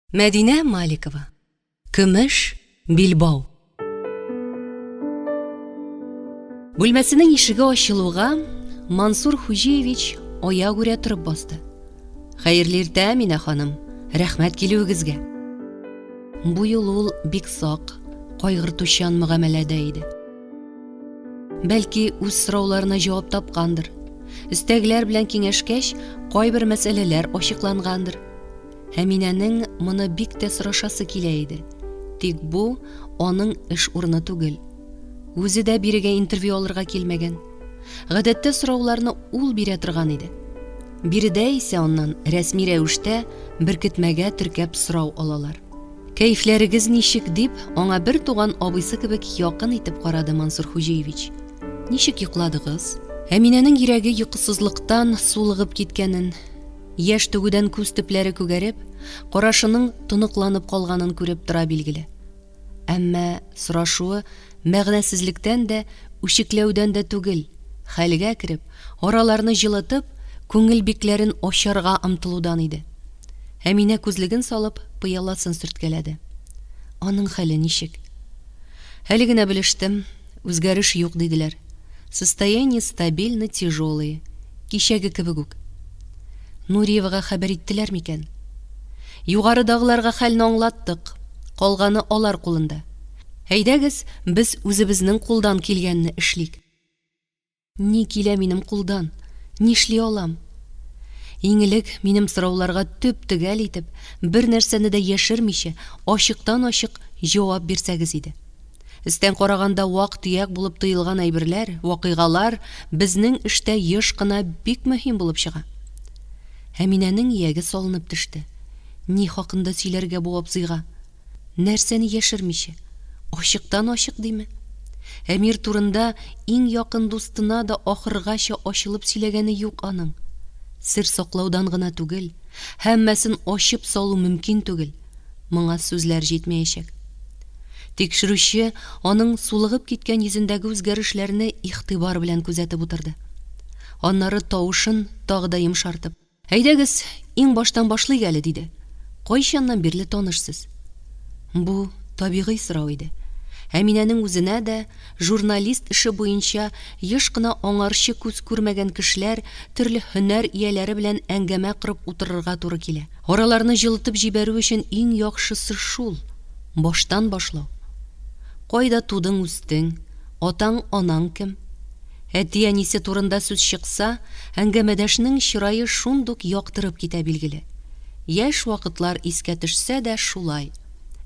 Мәдинә Маликова. Көмеш билбау. Бүлмәсенең ишеге ачылуга, Мансур Хуҗиевич аягүрә торып басты. Хәерле иртә, Әминә ханым. Рәхмәт килүегезгә. Бу юлы ул бик сак, кайгыртучан мөгамәләдә иде. Бәлки, үз сорауларына җавап тапкандыр. Өстәгеләр белән киңәшкәч, кайбер мәсьәләләр ачыклангандыр. Әминәнең моны бик тә сорашасы килә иде. Тик бу аның эш урыны түгел. Үзе дә бирегә интервью алырга килмәгән. Гадәттә сорауларны ул бирә торган иде. Биредә исә аннан рәсми рәвештә беркетмәгә теркәп сорау алалар. Кәефләрегез ничек, дип, аңа бер туган абыйсы кебек якын итеп карады Мансур Хуҗиевич. Ничек йокладыгыз? Әминәнең йөрәге йокысызлыктан сулыгып киткәнен, Яшь түгүдән күз төпләре күгәреп, карашының тоныкланып калганын күреп тора билгеле. Әмма сорашуы мәгънәсезлектән дә, үчекләүдән дә түгел, хәлгә кереп, араларны җылытып, күңел бикләрен ачарга омтылудан иде. Әминә күзлеген салып, пыяласын сөрткәләде. Аның хәле ничек? Әле генә белештем, үзгәреш юк, диделәр. Состояние стабильно тяжелое. Кичәге кебек үк. Нуриевага хәбәр иттеләр микән? Югарыдагыларга хәлне аңлаттык. Калганы алар кулында. Әйдәгез, без үзебезнең кулдан килгәнне эшлик. Ни килә минем кулдан? Нишли алам? Иң элек минем сорауларга төп-төгәл итеп, бер нәрсәне дә яшермичә, ачыктан-ачык җавап бирсәгез иде. Өстән караганда вак-төяк булып тоелган әйберләр, вакыйгалар безнең эштә еш кына бик мөһим булып чыга. Әминәнең ияге салынып төште. Ни хакында сөйләргә бу абзыйга? Нәрсәне яшермичә? Ачыктан-ачык диме? Әмир турында иң якын дустына да ахыргача ачылып сөйләгәне юк аның. Сер саклаудан гына түгел, һәммәсен ачып салу мөмкин түгел. Моңа сүзләр җитмәячәк. Тикшерүче аның сулыгып киткән йөзендәге үзгәрешләрне игътибар белән күзәтеп утырды. Аннары тавышын тагы да йомшартып. Әйдәгез, иң баштан башлыйк әле, диде. Кайчаннан бирле таныш сез? Бу табигый сорау иде. Әминәнең үзенә дә, журналист эше буенча еш кына аңарчы күз күрмәгән кешеләр, төрле һөнәр ияләре белән әңгәмә корып утырырга туры килә. Араларны җылытып җибәрү өчен иң яхшысы шул, баштан башлау. Кайда тудың-үстең, атаң-анаң кем? Әти-әнисе турында сүз чыкса, әңгәмәдәшнең чырае шундук яктырып китә билгеле. Яшь вакытлар искә төшсә дә шулай.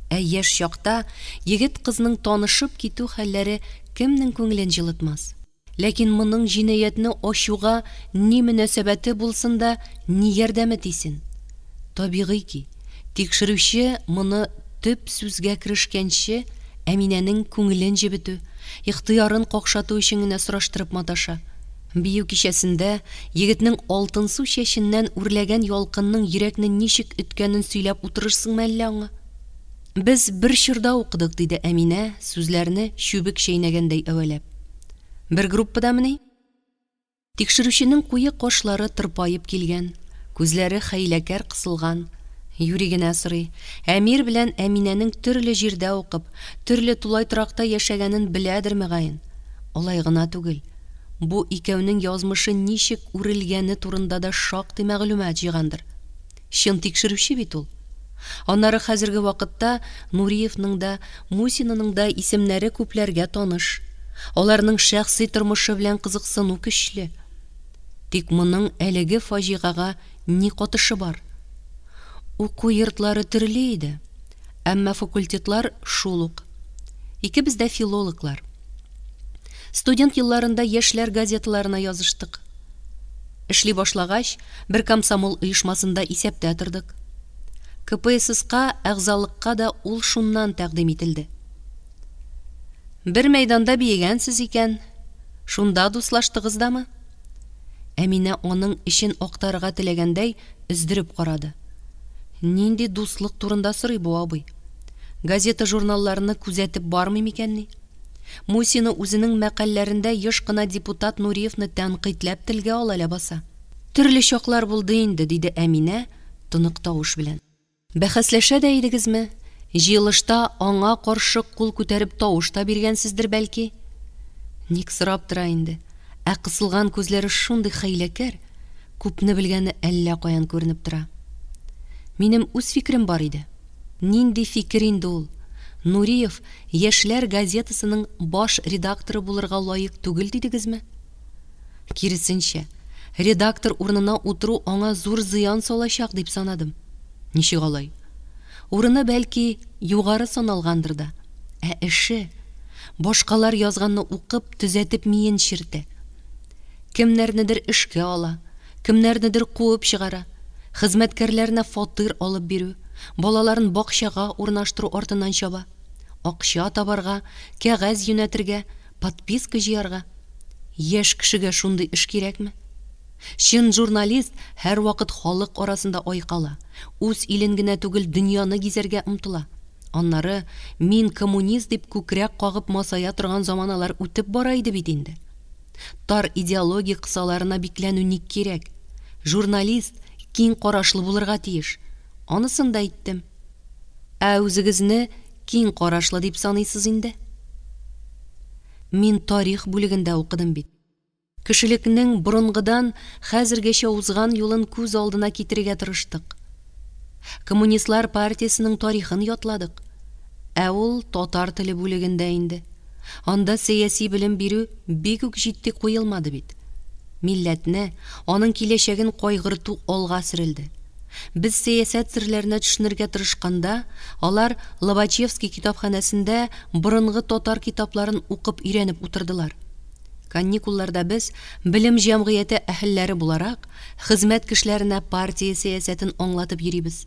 Ә яшь чакта егет-кызның танышып китү хәлләре кемнең күңелен җылытмас? Ләкин моның җинаятьне ачуга ни мөнәсәбәте булсын да, ни ярдәме тисен? Табигый ки, тикшерүче моны төп сүзгә керешкәнче Әминәнең күңелен җебетү, ихтыярын какшату өчен генә сораштырып маташа. Бию кичәсендә егетнең алтынсу чәченнән үрләгән ялкынның йөрәкне ничек өткәнен сөйләп утырырсыңмы әллә аңа? Без бер чорда укыдык, диде Әминә, сүзләрне чүбек чәйнәгәндәй әвәләп. Бер группадамыни? Тикшерүченең куе кашлары тырпаеп килгән, күзләре хәйләкәр кысылган. Юри генә сорый. Әмир белән Әминәнең төрле җирдә укып, төрле тулай торакта яшәгәнен беләдер, мөгаен. Алай гына түгел, бу икәүнең язмышы ничек үрелгәне турында да шактый мәгълүмат җыйгандыр. Чын тикшерүче бит ул. Аннары хәзерге вакытта Нуриевның да, Мусинаның да исемнәре күпләргә таныш. Аларның шәхси тормышы белән кызыксыну көчле. Тик моның әлеге фаҗигага ни катышы бар? Уку йортлары төрле иде, әмма факультетлар шул ук. Икебез дә филологлар. Студент елларында яшьләр газеталарына языштык. Эшли башлагач, бер комсомол оешмасында исәптә тордык. КПССка әгъзалыкка да ул шуннан тәкъдим ителде. Бер мәйданда биегәнсез икән, шунда дуслаштыгыз дамы? Әминә аның эчен актарырга теләгәндәй өздереп карады. Нинди дуслык турында сорый бу абый? Газета-журналларны күзәтеп бармый микәнни? Мусина үзенең мәкальләрендә еш кына депутат Нуриевны тәнкыйтьләп телгә ала ләбаса. Төрле чаклар булды инде, диде Әминә тонык тавыш белән. Бәхәсләшә дә идегезме? Җыелышта аңа каршы кул күтәреп тавыш та биргәнсездер, бәлки? Ник сорап тора инде. Ә кысылган күзләре шундый хәйләкәр, күпне белгәне әллә каян күренеп тора. Минем үз фикерем бар иде. Нинди фикер инде ул? Нуриев яшьләр газетасының баш редакторы булырга лаек түгел дидегезме? Киресенчә, редактор урынына утыру аңа зур зыян салачак дип санадым. Ничек алай? Урыны, бәлки, югары саналгандыр да. Ә эше? Башкалар язганны укып, төзәтеп миен чиртә. Кемнәрнедер эшкә ала, кемнәрнедер куып чыгара, хезмәткәрләренә фатир алып бирү, балаларын бакчага урнаштыру артыннан чаба. Акча табарга, кәгазь юнәтергә, подписка җыярга. Яшь кешегә шундый эш кирәкме? Чын журналист һәрвакыт халык арасында айкала, үз илен генә түгел, дөньяны гизәргә омтыла. Аннары, мин коммунист дип күкрәк кагып масая торган заманалар үтеп бара иде бит инде. Тар идеология кысаларына бикләнү ник кирәк? Журналист киң карашлы булырга тиеш. Анысын да әйттем. Ә үзегезне киң карашлы дип саныйсыз инде? Мин тарих бүлегендә укыдым бит. Кешелекнең борынгыдан хәзергәчә узган юлын күз алдына китерергә тырыштык. Коммунистлар партиясенең тарихын ятладык. Ә ул татар теле бүлегендә инде. Анда сәяси белем бирү бик үк җитди куелмады бит. Милләтне, аның киләчәген кайгырту алга сөрелде. Без сәясәт серләренә төшенергә тырышканда, алар Лобачевский китапханәсендә борынгы татар китапларын укып-өйрәнеп утырдылар. Каникулларда без, белем җәмгыяте әһелләре буларак, хезмәт кешеләренә партия сәясәтен аңлатып йөрибез.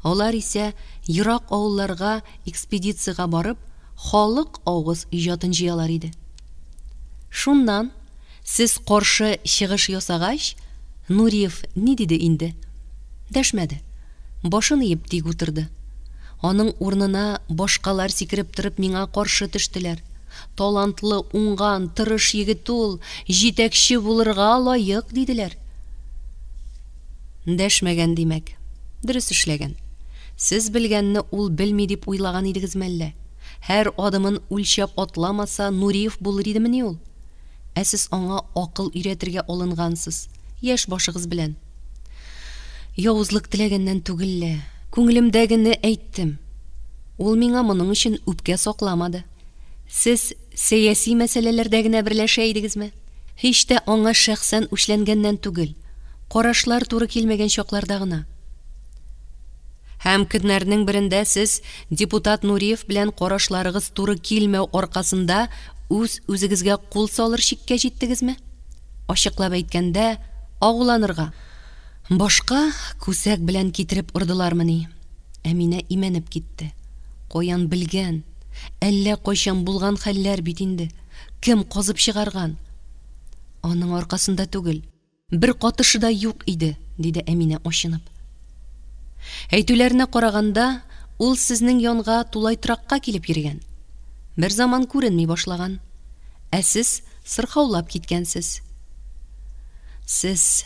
Алар исә, ерак авылларга экспедициягә барып, халык авыз иҗатын җыялар иде. Шуннан, сез каршы чыгыш ясагач, Нуриев ни диде инде? Дәшмәде. Башын иеп тик утырды. Аның урынына башкалар сикереп торып миңа каршы төштеләр. Талантлы, уңган, тырыш егет ул, җитәкче булырга лаек, диделәр. Дәшмәгән, димәк. Дөрес эшләгән. Сез белгәнне ул белми дип уйлаган идегез мәллә? Һәр адымын үлчәп атламаса, Нуриев булыр идемени ул? Ә сез аңа акыл өйрәтергә алынгансыз, яшь башыгыз белән. Явызлык теләгәннән түгел лә, күңелемдәгене әйттем. Ул миңа моның өчен үпкә сакламады. Сез сәяси мәсьәләләрдә генә берләшә идегезме? Һич тә аңа шәхсән үчләнгәннән түгел, карашлар туры килмәгән чакларда гына. Һәм көннәрнең берендә сез депутат Нуриев белән карашларыгыз туры килмәү аркасында үз-үзегезгә кул салыр чиккә җиттегезме? Ачыклап әйткәндә, агуланырга. Башка күсәк белән китереп ордылармыни? Әминә имәнеп китте. Каян белгән? Әллә кайчан булган хәлләр бит инде. Кем казып чыгарган? Аның аркасында түгел. Бер катышы да юк иде, диде Әминә ачынып. Әйтүләренә караганда, ул сезнең янга тулай торакка килеп йөргән. Берзаман күренми башлаган. Ә сез сырхаулап киткәнсез. Сез,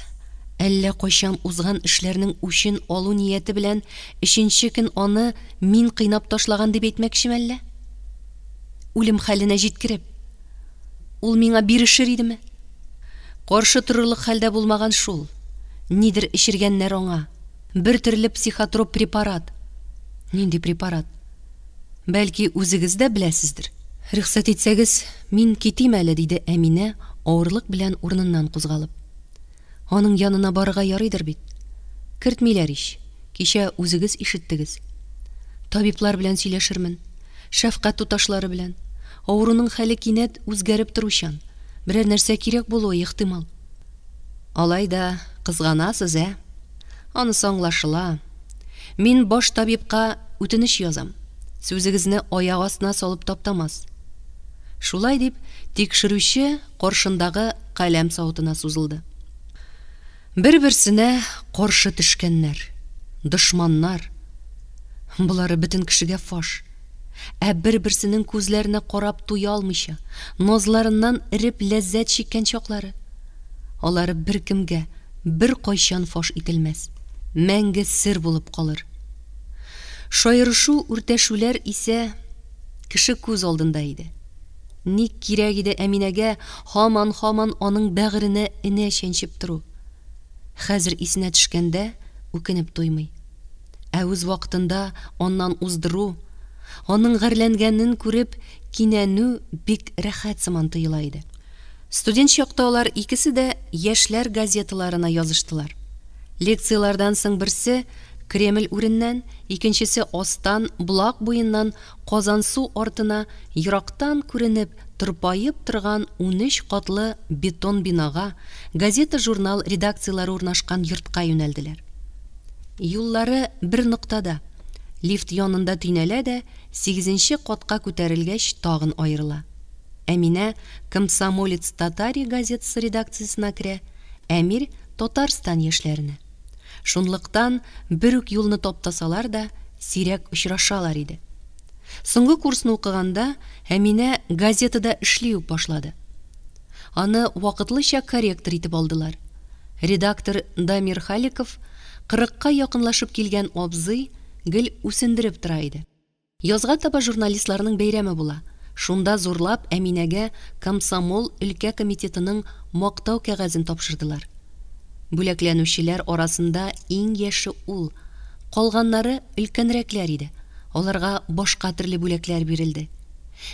әллә кайчан узган эшләрнең үчен алу нияте белән өченче көн аны мин кыйнап ташлаган дип әйтмәкчеме әллә? Үлем хәленә җиткереп. Ул миңа бирешер идеме? Каршы торырлык хәлдә булмаган шул. Нидер эчергәннәр аңа. Бер төрле психотроп препарат. Нинди препарат? Бәлки, үзегез дә беләсездер? Рөхсәт итсәгез, мин китим әле, диде Әминә, авырлык белән урыныннан кузгалып. Аның янына барырга ярыйдыр бит? Кертмиләр ич. Кичә үзегез ишеттегез. Табиблар белән сөйләшермен. Шәфкать туташлары белән. Авыруның хәле кинәт үзгәреп торучан. Берәр нәрсә кирәк булуы ихтимал. Алай да кызганасыз, ә? Анысы аңлашыла. Мин баш табибка үтенеч язам. Сүзегезне аяк астына салып таптамас. Шулай дип, тикшерүче каршындагы каләм савытына сузылды. Бер-берсенә каршы төшкәннәр. Дошманнар. Болары бөтен кешегә фаш. Ә бер-берсенең күзләренә карап туя алмыйча, назларыннан эреп ләззәт чиккән чаклары. Алары беркемгә, беркайчан фаш ителмәс, мәңге сер булып калыр. Шаерышу-үртәшүләр исә кеше күз алдында иде. Ник кирәк иде Әминәгә һаман-һаман аның бәгыренә энә чәнчеп тору? Хәзер исенә төшкәндә үкенеп туймый. Ә үз вакытында аннан уздыру, аның гарьләнгәнен күреп кинәнү бик рәхәт сыман тоела иде. Студент чакта алар икесе дә яшьләр газеталарына языштылар. Лекцияләрдән соң берсе Кремль үреннән, икенчесе астан, Болак буеннан Казансу артына ерактан күренеп, тырпаеп торган 13 катлы бетон бинага, газета-журнал редакцияләре урнашкан йортка юнәлделәр. Юллары бер ноктада, лифт янында төйнәлә дә, сигезенче катка күтәрелгәч тагын аерыла. Әминә Комсомолец Татарии газетасы редакциясенә керә, Әмир, Татарстан яшьләренә. Шунлыктан бер үк юлны таптасалар да, сирәк очрашалар иде. Соңгы курсны укыганда Әминә газетада эшли үк башлады. Аны вакытлыча корректор итеп алдылар. Редактор Дамир Халиков, кырыкка якынлашып килгән абзый, гел үсендереп тора иде. Язга таба журналистларның бәйрәме була. Шунда зурлап Әминәгә комсомол өлкә комитетының Мактау кәгазен тапшырдылар. Бүләкләнүчеләр арасында иң яше ул. Калганнары өлкәнрәкләр иде. Аларга башка төрле бүләкләр бирелде.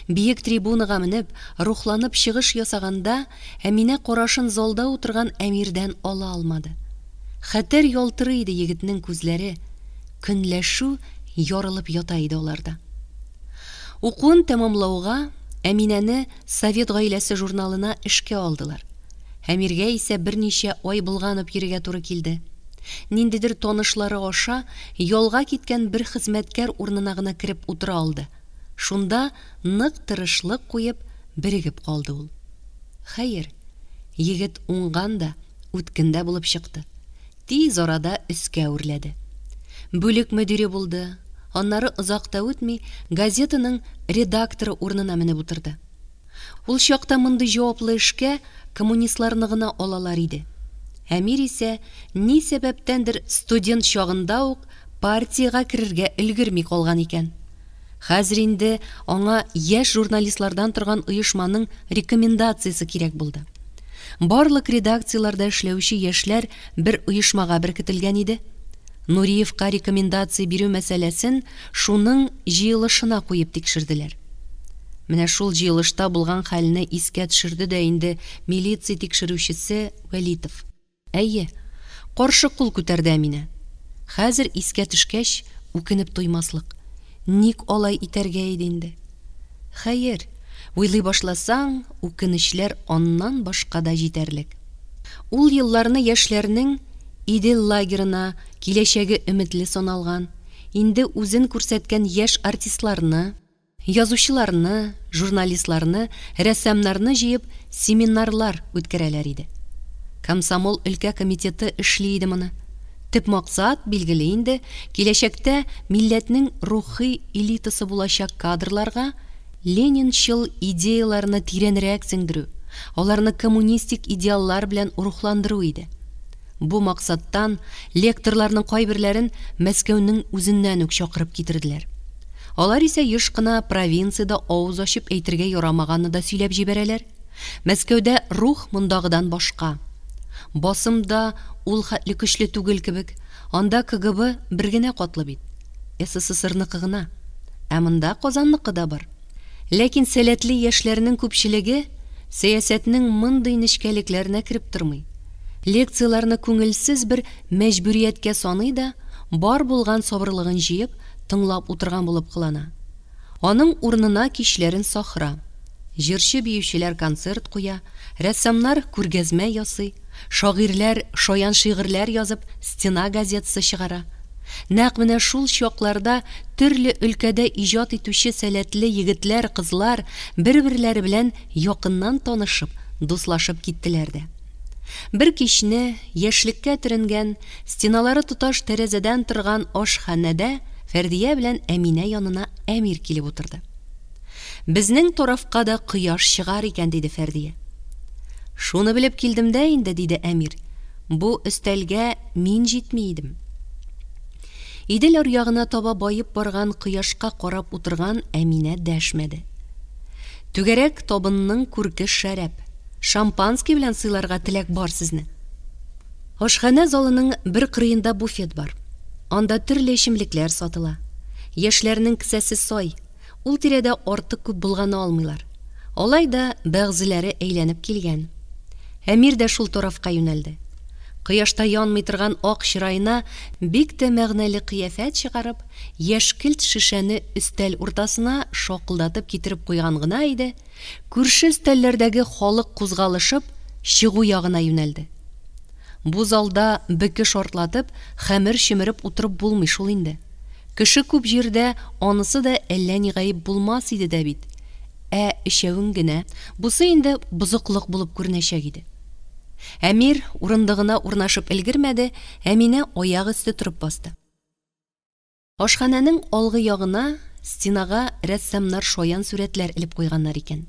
Биек трибунага менеп, рухланып чыгыш ясаганда, Әминә карашын залда утырган Әмирдән ала алмады. Хәтәр ялтырый иде егетнең күзләре, көнләшү ярылып ята иде аларда. Укуын тәмамлауга, Әминәне Совет гаиләсе журналына эшкә алдылар. Әмиргә исә берничә ай болганып йөрергә туры килде. Ниндидер танышлары аша ялга киткән бер хезмәткәр урынына гына кереп утыра алды. Шунда нык тырышлык куеп, берегеп калды ул. Хәер, егет уңган да, үткен дә булып чыкты. Тиз арада өскә үрләде. Бүлек мөдире булды, аннары озак та үтми, газетаның редакторы урынына менеп утырды. Ул чакта мондый җаваплы эшкә коммунистларны гына алалар иде. Әмир исә ни сәбәптәндер студент чагында ук партиягә керергә өлгерми калган икән. Хәзер инде аңа яшь журналистлардан торган оешманың рекомендациясе кирәк булды. Барлык редакцияләрдә эшләүче яшьләр бер оешмага беркетелгән иде. Нуриевка рекомендация бирү мәсьәләсен шуның җыелышына куеп тикшерделәр. Менә шул җыелышта булган хәлне искә төшерде дә инде милиция тикшерүчесе Вәлитов. Әйе, каршы кул күтәрде Әминә. Хәзер искә төшкәч, үкенеп туймаслык. Ник алай итәргә иде инде? Хәер, уйлый башласаң, үкенечләр аннан башка да җитәрлек. Ул елларны яшьләрнең Идел лагерына киләчәге өметле саналган, инде үзен күрсәткән яшь артистларны, Язучыларны, журналистларны, рәссамнарны җыеп семинарлар үткәрәләр иде. Комсомол өлкә комитеты эшли иде моны. Төп максат, билгеле инде, киләчәктә милләтнең рухи элитасы булачак кадрларга ленинчыл идеяләрне тирәнрәк сеңдерү, аларны коммунистик идеаллар белән рухландыру иде. Бу максаттан лекторларның кайберләрен Мәскәүнең үзеннән үк чакырып китерделәр. Алар исә еш кына провинциядә авыз ачып әйтергә ярамаганны да сөйләп җибәрәләр. Мәскәүдә рух мондагыдан башка. Басым да ул хәтле көчле түгел кебек. Анда КГБ бер генә катлы бит. СССРныкы гына. Ә монда Казанныкы да бар. Ләкин сәләтле яшьләрнең күпчелеге сәясәтнең мондый нечкәлекләренә кереп тормый. Лекцияләрне күңелсез бер мәҗбүрияткә саный да, бар булган сабырлыгын җыеп, тыңлап утырган булып кылана. Аның урынына кичләрен сахра. Җырчы-биючеләр концерт куя, рәссамнар күргәзмә ясый, шагыйрьләр шаян шигырьләр язып стена газетасы чыгара. Нәкъ менә шул чакларда төрле өлкәдә иҗат итүче сәләтле егетләр-кызлар бер-берләре белән якыннан танышып, дуслашып киттеләр дә. Бер кичне, яшьлеккә төренгән, стеналары тоташ тәрәзәдән торган ашханәдә Фәрдия белән Әминә янына Әмир килеп утырды. Безнең тарафка да кояш чыгар икән, диде Фәрдия. Шуны белеп килдем дә инде, диде Әмир. Бу өстәлгә мин җитми идем. Идел аръягына таба баеп барган кояшка карап утырган Әминә дәшмәде. Түгәрәк табынның күрке шәраб. Шампанский белән сыйларга теләк бар сезне. Ашханә залының бер кырыенда буфет бар. Анда төрле эчемлекләр сатыла. Яшьләрнең кесәсе сай, ул тирәдә артык күп болгана алмыйлар. Алай да бәгъзеләре әйләнеп килгән. Әмир дә шул тарафка юнәлде. Кояшта янмый торган ак чыраена бик тә мәгънәле кыяфәт чыгарып, яшькелт шешәне өстәл уртасына шакылдатып китереп куйган гына иде, күрше өстәлләрдәге халык кузгалышып, чыгу ягына юнәлде. Бу залда бөке шартлатып, хәмер чөмереп утырып булмый шул инде. Кеше күп җирдә анысы да әллә ни гаеп булмас иде дә бит. Ә өчәвең генә, бусы инде бозыклык булып күренәчәк иде. Әмир урындыгына урнашып өлгермәде, Әминә аяк өсте торып басты. Ашханәнең алгы ягына, стенага рәссамнар шаян сурәтләр элеп куйганнар икән.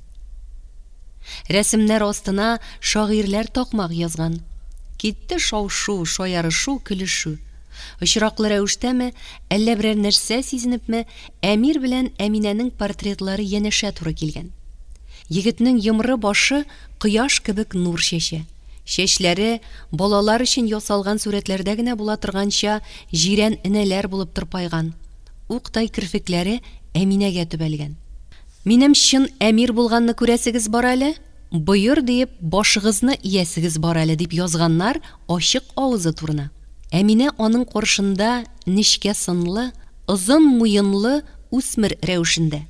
Рәсемнәр астына шагыйрьләр такмак язган. Китте шау-шу, шаярышу, көлешү. Очраклы рәвештәме, әллә берәр нәрсә сизенепме, Әмир белән Әминәнең портретлары янәшә туры килгән. Егетнең йомры башы кояш кебек нур чәчә. Чәчләре, балалар өчен ясалган сурәтләрдә генә була торганча, җирән энәләр булып тырпайган. Уктай керфекләре Әминәгә төбәлгән. Минем чын Әмир булганны күрәсегез бар әле, боер диеп башыгызны иясегез бар әле, дип язганнар ачык авызы турына. Әминә аның каршында нечкә сынлы, озын муенлы үсмер рәвешендә.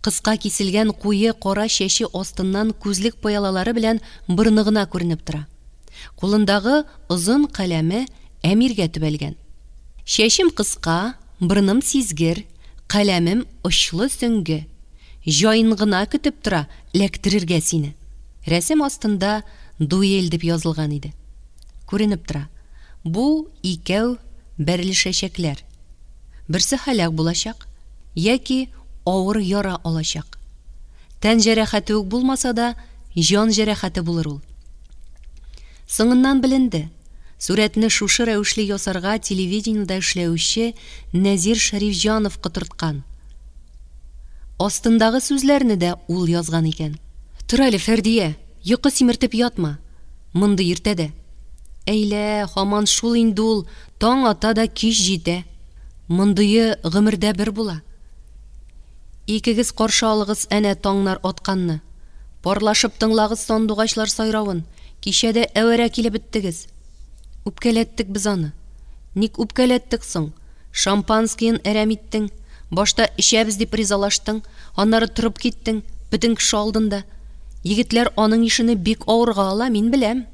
Кыска киселгән куе кара чәче астыннан күзлек пыялалары белән борыны гына күренеп тора. Кулындагы озын каләме Әмиргә төбәлгән. Чәчем кыска, борыным сизгер, каләмем очлы сөңге. Җаен гына көтеп тора эләктерергә сине. Рәсем астында Дуэль дип язылган иде. Күренеп тора, бу икәү бәрелешәчәкләр. Берсе һәлак булачак яки авыр яра алачак. Тән җәрәхәте үк булмаса да, җан җәрәхәте булыр ул. Соңыннан беленде, сурәтне шушы рәвешле ясарга телевидениедә эшләүче Нәзир Шәрифҗанов котырткан. Астындагы сүзләрне дә ул язган икән. Тор әле, Фәрдия, йокы симертеп ятма. Мондый иртәдә. Әйлә, һаман шул инде ул, таң ата да кич җитә. Мондые гомердә бер була. Икегез каршы алыгыз әнә таңнар атканны. Парлашып тыңлагыз сандугачлар сайравын. Кичә дә әвәрә килеп беттегез. Үпкәләттек без аны. Ник үпкәләттек соң? Шампанскиен әрәм иттең. Башта эчәбез дип ризалаштың, аннары торып киттең, бөтен кеше алдында. Егетләр аның ишене бик авырга ала, мин беләм.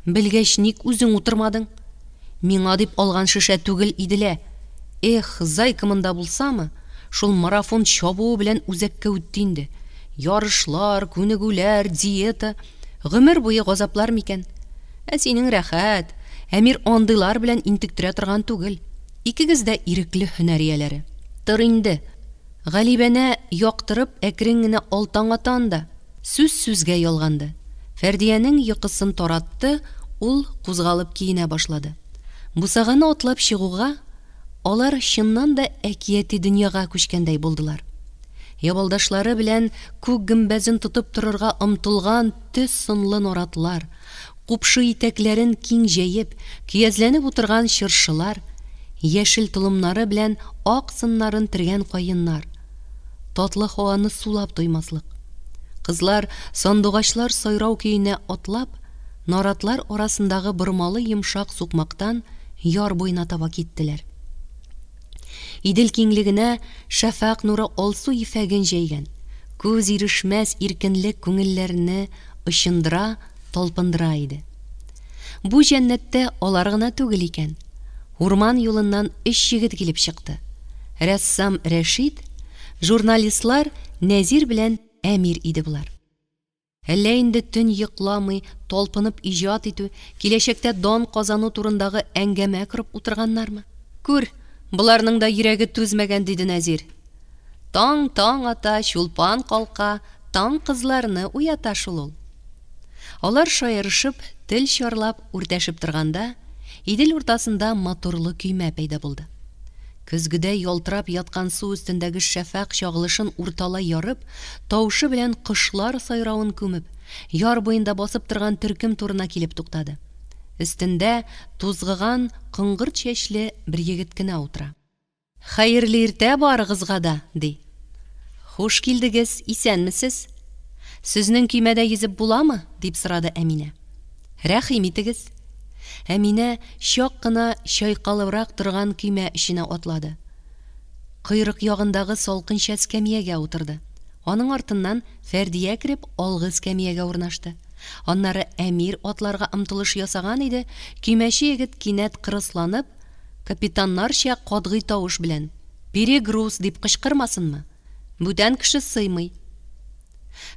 Белгәч, ник үзең утырмадың? Миңа дип алган шешә түгел иде лә. Эх, Зайка монда булсамы, шул марафон чабуы белән үзәккә үтте инде. Ярышлар, күнегүләр, диета. Гомер буе газаплар микән? Ә синең рәхәт. Әмир андыйлар белән интектерә торган түгел. Икегез дә ирекле һөнәр ияләре. Тор инде. Галибәнә яктырып, әкрен генә алтаң ата анда. Сүз сүзгә ялганды. Фәрдиянең йокысын таратты, ул кузгалып киенә башлады. Бусаганы атлап чыгуга, алар чыннан да әкияти дөньяга күчкәндәй булдылар. Ябалдашлары белән күк гөмбәзен тотып торырга омтылган төз сынлы наратлар, купшы итәкләрен киң җәеп, көязләнеп утырган чыршылар, яшел толымнары белән ак сыннарын төргән каеннар. Татлы һаваны сулап туймаслык. Кызлар, сандугачлар сайрау көенә атлап, наратлар арасындагы бормалы йомшак сукмактан яр буена таба киттеләр. Идел киңлегенә шәфәкъ нуры алсу ефәген җәйгән, күз ирешмәс иркенлек күңелләрне очындыра, талпындыра иде. Бу җәннәттә алар гына түгел икән. Урман юлыннан өч егет килеп чыкты. Рәссам Рәшит, журналистлар Нәзир белән Әмир иде болар. Әллә инде төн йокламый, талпынып иҗат итү, киләчәктә дан казану турындагы әңгәмә корып утырганнармы? Күр, боларның да йөрәге түзмәгән, диде Нәзир. Таң таң ата, чулпан калка, таң кызларны уята шул ул. Алар шаярышып, тел чарлап, үртәшеп торганда, Идел уртасында моторлы көймә пәйда булды. Көзгедәй ялтырап яткан су өстендәге шәфәкъ чагылышын урталай ярып, тавышы белән кошлар сайравын күмеп, яр буенда басып торган төркем турына килеп туктады. Өстендә тузгыган коңгырт чәчле бер егет кенә утыра. Хәерле иртә барыгызга да, ди. Хуш килдегез, исәнмесез. Сезнең көймәдә йөзеп буламы? дип сорады Әминә. Рәхим итегез. Әминә чак кына чайкалыбрак торган көймә эченә атлады. Койрык ягындагы салкынча эскәмиягә утырды. Аның артыннан Фәрдия кереп алгы эскәмиягә урнашты. Аннары Әмир атларга омтылыш ясаган иде, көймәче егет кинәт кырысланып, Капитаннарча катгый тавыш белән, Перегруз! дип кычкырмасынмы? Бүтән кеше сыймый.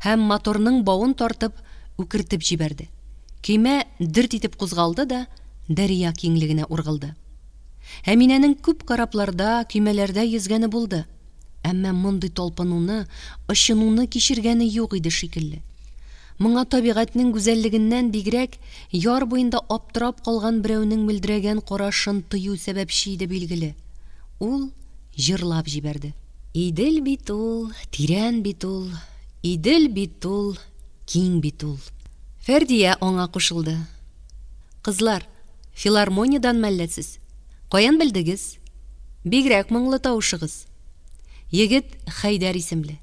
Һәм моторның бавын тартып, үкертеп җибәрде. Көймә дерт итеп кузгалды да дәрья киңлегенә ургылды. Әминәнең күп корабларда, көймәләрдә йөзгәне булды. Әмма мондый талпынуны, очынуны кичергәне юк иде шикелле. Моңа табигатьнең гүзәллегеннән бигрәк, яр буенда аптырап калган берәүнең мөлдерәгән карашын тою сәбәпче иде, билгеле. Ул җырлап җибәрде. Идел бит ул, тирән бит ул, Идел бит ул, киң бит ул. Фәрдия аңа кушылды. Кызлар, филармониядән мәллә сез? Каян белдегез? Бигрәк моңлы тавышыгыз. Егет Хәйдәр исемле.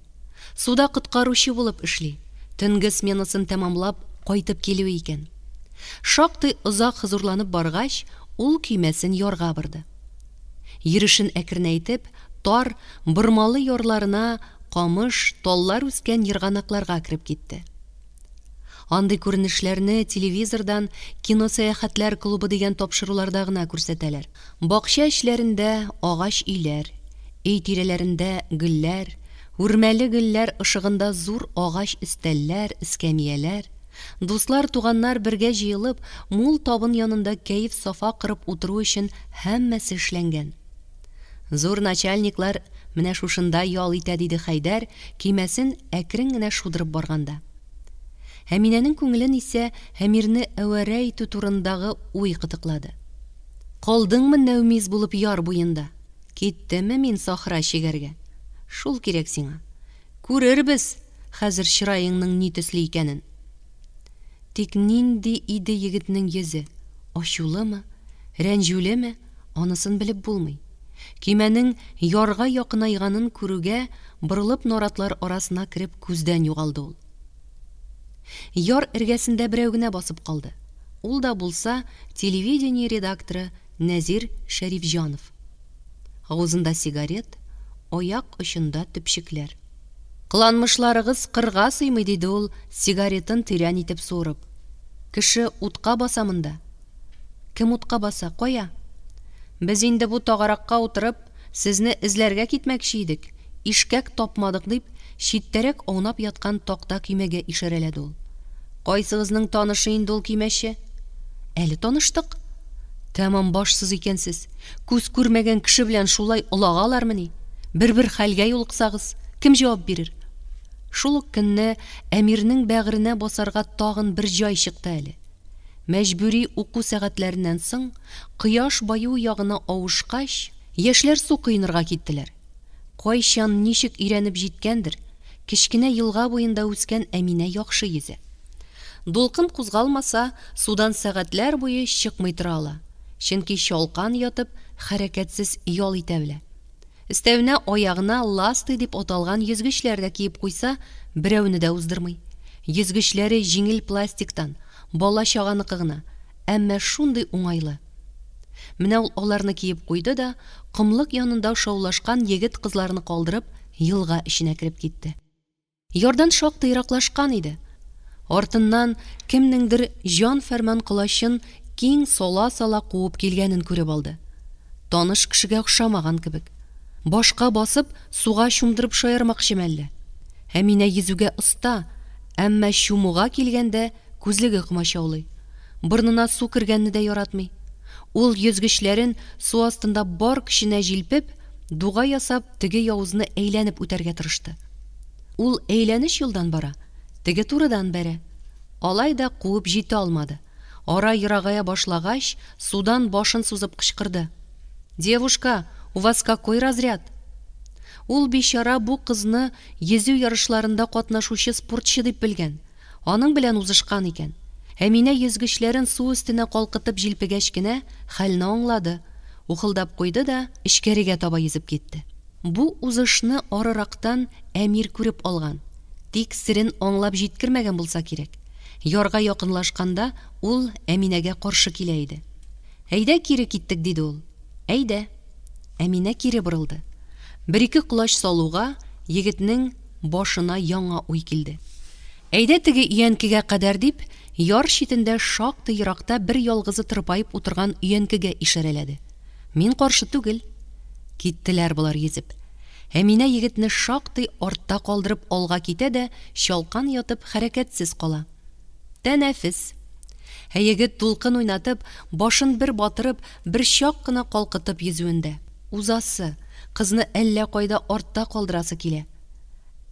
Суда коткаручы булып эшли, төнге сменасын тәмамлап кайтып килүе икән. Шактый озак хозурланып баргач, ул көймәсен ярга борды. Йөрешен әкренәйтеп, тар, бормалы ярларына камыш, таллар үскән ерганакларга кереп китте. Андый күренешләрне телевизордан Киносәяхәтләр клубы дигән тапшыруларда гына күрсәтәләр. Бакча эчләрендә агач өйләр, өй тирәләрендә гөлләр, үрмәле гөлләр ышыгында зур агач өстәлләр, эскәмияләр. Дуслар, туганнар бергә җыелып, мул табын янында кәеф-сафа корып утыру өчен һәммәсе эшләнгән. Зур начальниклар менә шушында ял итә, диде Хәйдәр, көймәсен әкрен генә шудырып барганда. Әминәнең күңелен исә Әмирне әвәрә итү турындагы уй кытыклады. Калдыңмы нәүмиз булып яр буенда? Киттеме мин сахра чигәргә? Шул кирәк сиңа. Күрербез хәзер чыраеңның ни төсле икәнен. Тик нинди иде егетнең йөзе, ачулымы, рәнҗүлеме, анысын белеп булмый. Көймәнең ярга якынайганын күрүгә, борылып наратлар арасына кереп күздән югалды ул. Яр эргәсендә берәү генә басып калды. Ул да булса телевидение редакторы Нәзир Шәрифҗанов. Авызында сигарет, аяк очында төпчекләр. Кыланмышларыгыз кырга сыймый, диде ул, сигаретын тирән итеп суырып. Кеше утка баса монда. Кем утка баса? Кая? Без инде бу тагаракка утырып, сезне эзләргә китмәкче идек, ишкәк тапмадык, дип, читтәрәк аунап яткан такта көймәгә ишарәләде ул. Кайсыгызның танышы инде ул көймәче? Әле таныштык. Тәмам башсыз икәнсез. Күз күрмәгән кеше белән шулай олагалармыни? Бер-бер хәлгә юлыксагыз, кем җавап бирер? Шул ук көнне Әмирнең бәгыренә басарга тагын бер җай чыкты әле. Мәҗбүри уку сәгатьләреннән соң, кояш баю ягына авышкач, яшьләр су коенырга киттеләр. Кайчан, ничек өйрәнеп җиткәндер, кечкенә елга буенда үскән Әминә яхшы йөзә. Дулкын кузгалмаса, судан сәгатьләр буе чыкмый тора ала, чөнки чалкан ятып, хәрәкәтсез ял итә белә. Өстәвенә аягына ласты дип аталган йөзгечләр дә киеп куйса, берәүне дә уздырмый. Йөзгечләре җиңел пластиктан, бала-чаганыкы гына, әмма шундый уңайлы. Менә ул аларны киеп куйды да, комлык янында шаулашкан егет-кызларны калдырып, елга эченә кереп китте. Ярдан шактый ераклашкан иде. Артыннан кемнеңдер җан-фәрман колачын киң сала-сала куып килгәнен күреп алды. Таныш кешегә охшамаган кебек. Башка басып, суга чумдырып шаярмакчы мәллә? Әминә йөзүгә оста, әмма чумуга килгәндә күзлеге комачаулый. Борынына су кергәнне дә яратмый. Ул йөзгечләрен су астында бар көченә җилпеп, дуга ясап, теге явызны әйләнеп үтәргә тырышты. Ул әйләнеч юлдан бара, теге турыдан бәрә. Алай да куып җитә алмады. Ара ерагая башлагач, судан башын сузып кычкырды. Девушка, У вас какой разряд? Ул бичара бу кызны йөзү ярышларында катнашучы спортчы дип белгән. Аның белән узышкан икән. Әминә йөзгечләрен су өстенә калкытып җилпегәч кенә хәлне аңлады. Ухылдап куйды да эчкәрегә таба йөзеп китте. Бу узышны арырактан Әмир күреп алган. Тик серен аңлап җиткермәгән булса кирәк. Ярга якынлашканда ул Әминәгә каршы килә иде. Әйдә кире киттек, диде ул. Әйдә. Әминә кире борылды. Бер-ике колач салуга, егетнең башына яңа уй килде. Әйдә теге өянкегә кадәр, дип, яр читендә шактый еракта бер ялгызы тырпаеп утырган өянкегә ишарәләде. Мин каршы түгел. Киттеләр болар йөзеп. Әминә егетне шактый артта калдырып алга китә дә чалкан ятып хәрәкәтсез кала. Тәнәфес. Ә егет дулкын уйнатып, башын бер батырып, бер чак кына калкытып йөзүендә. Узасы, кызны әллә кайда артта калдырасы килә.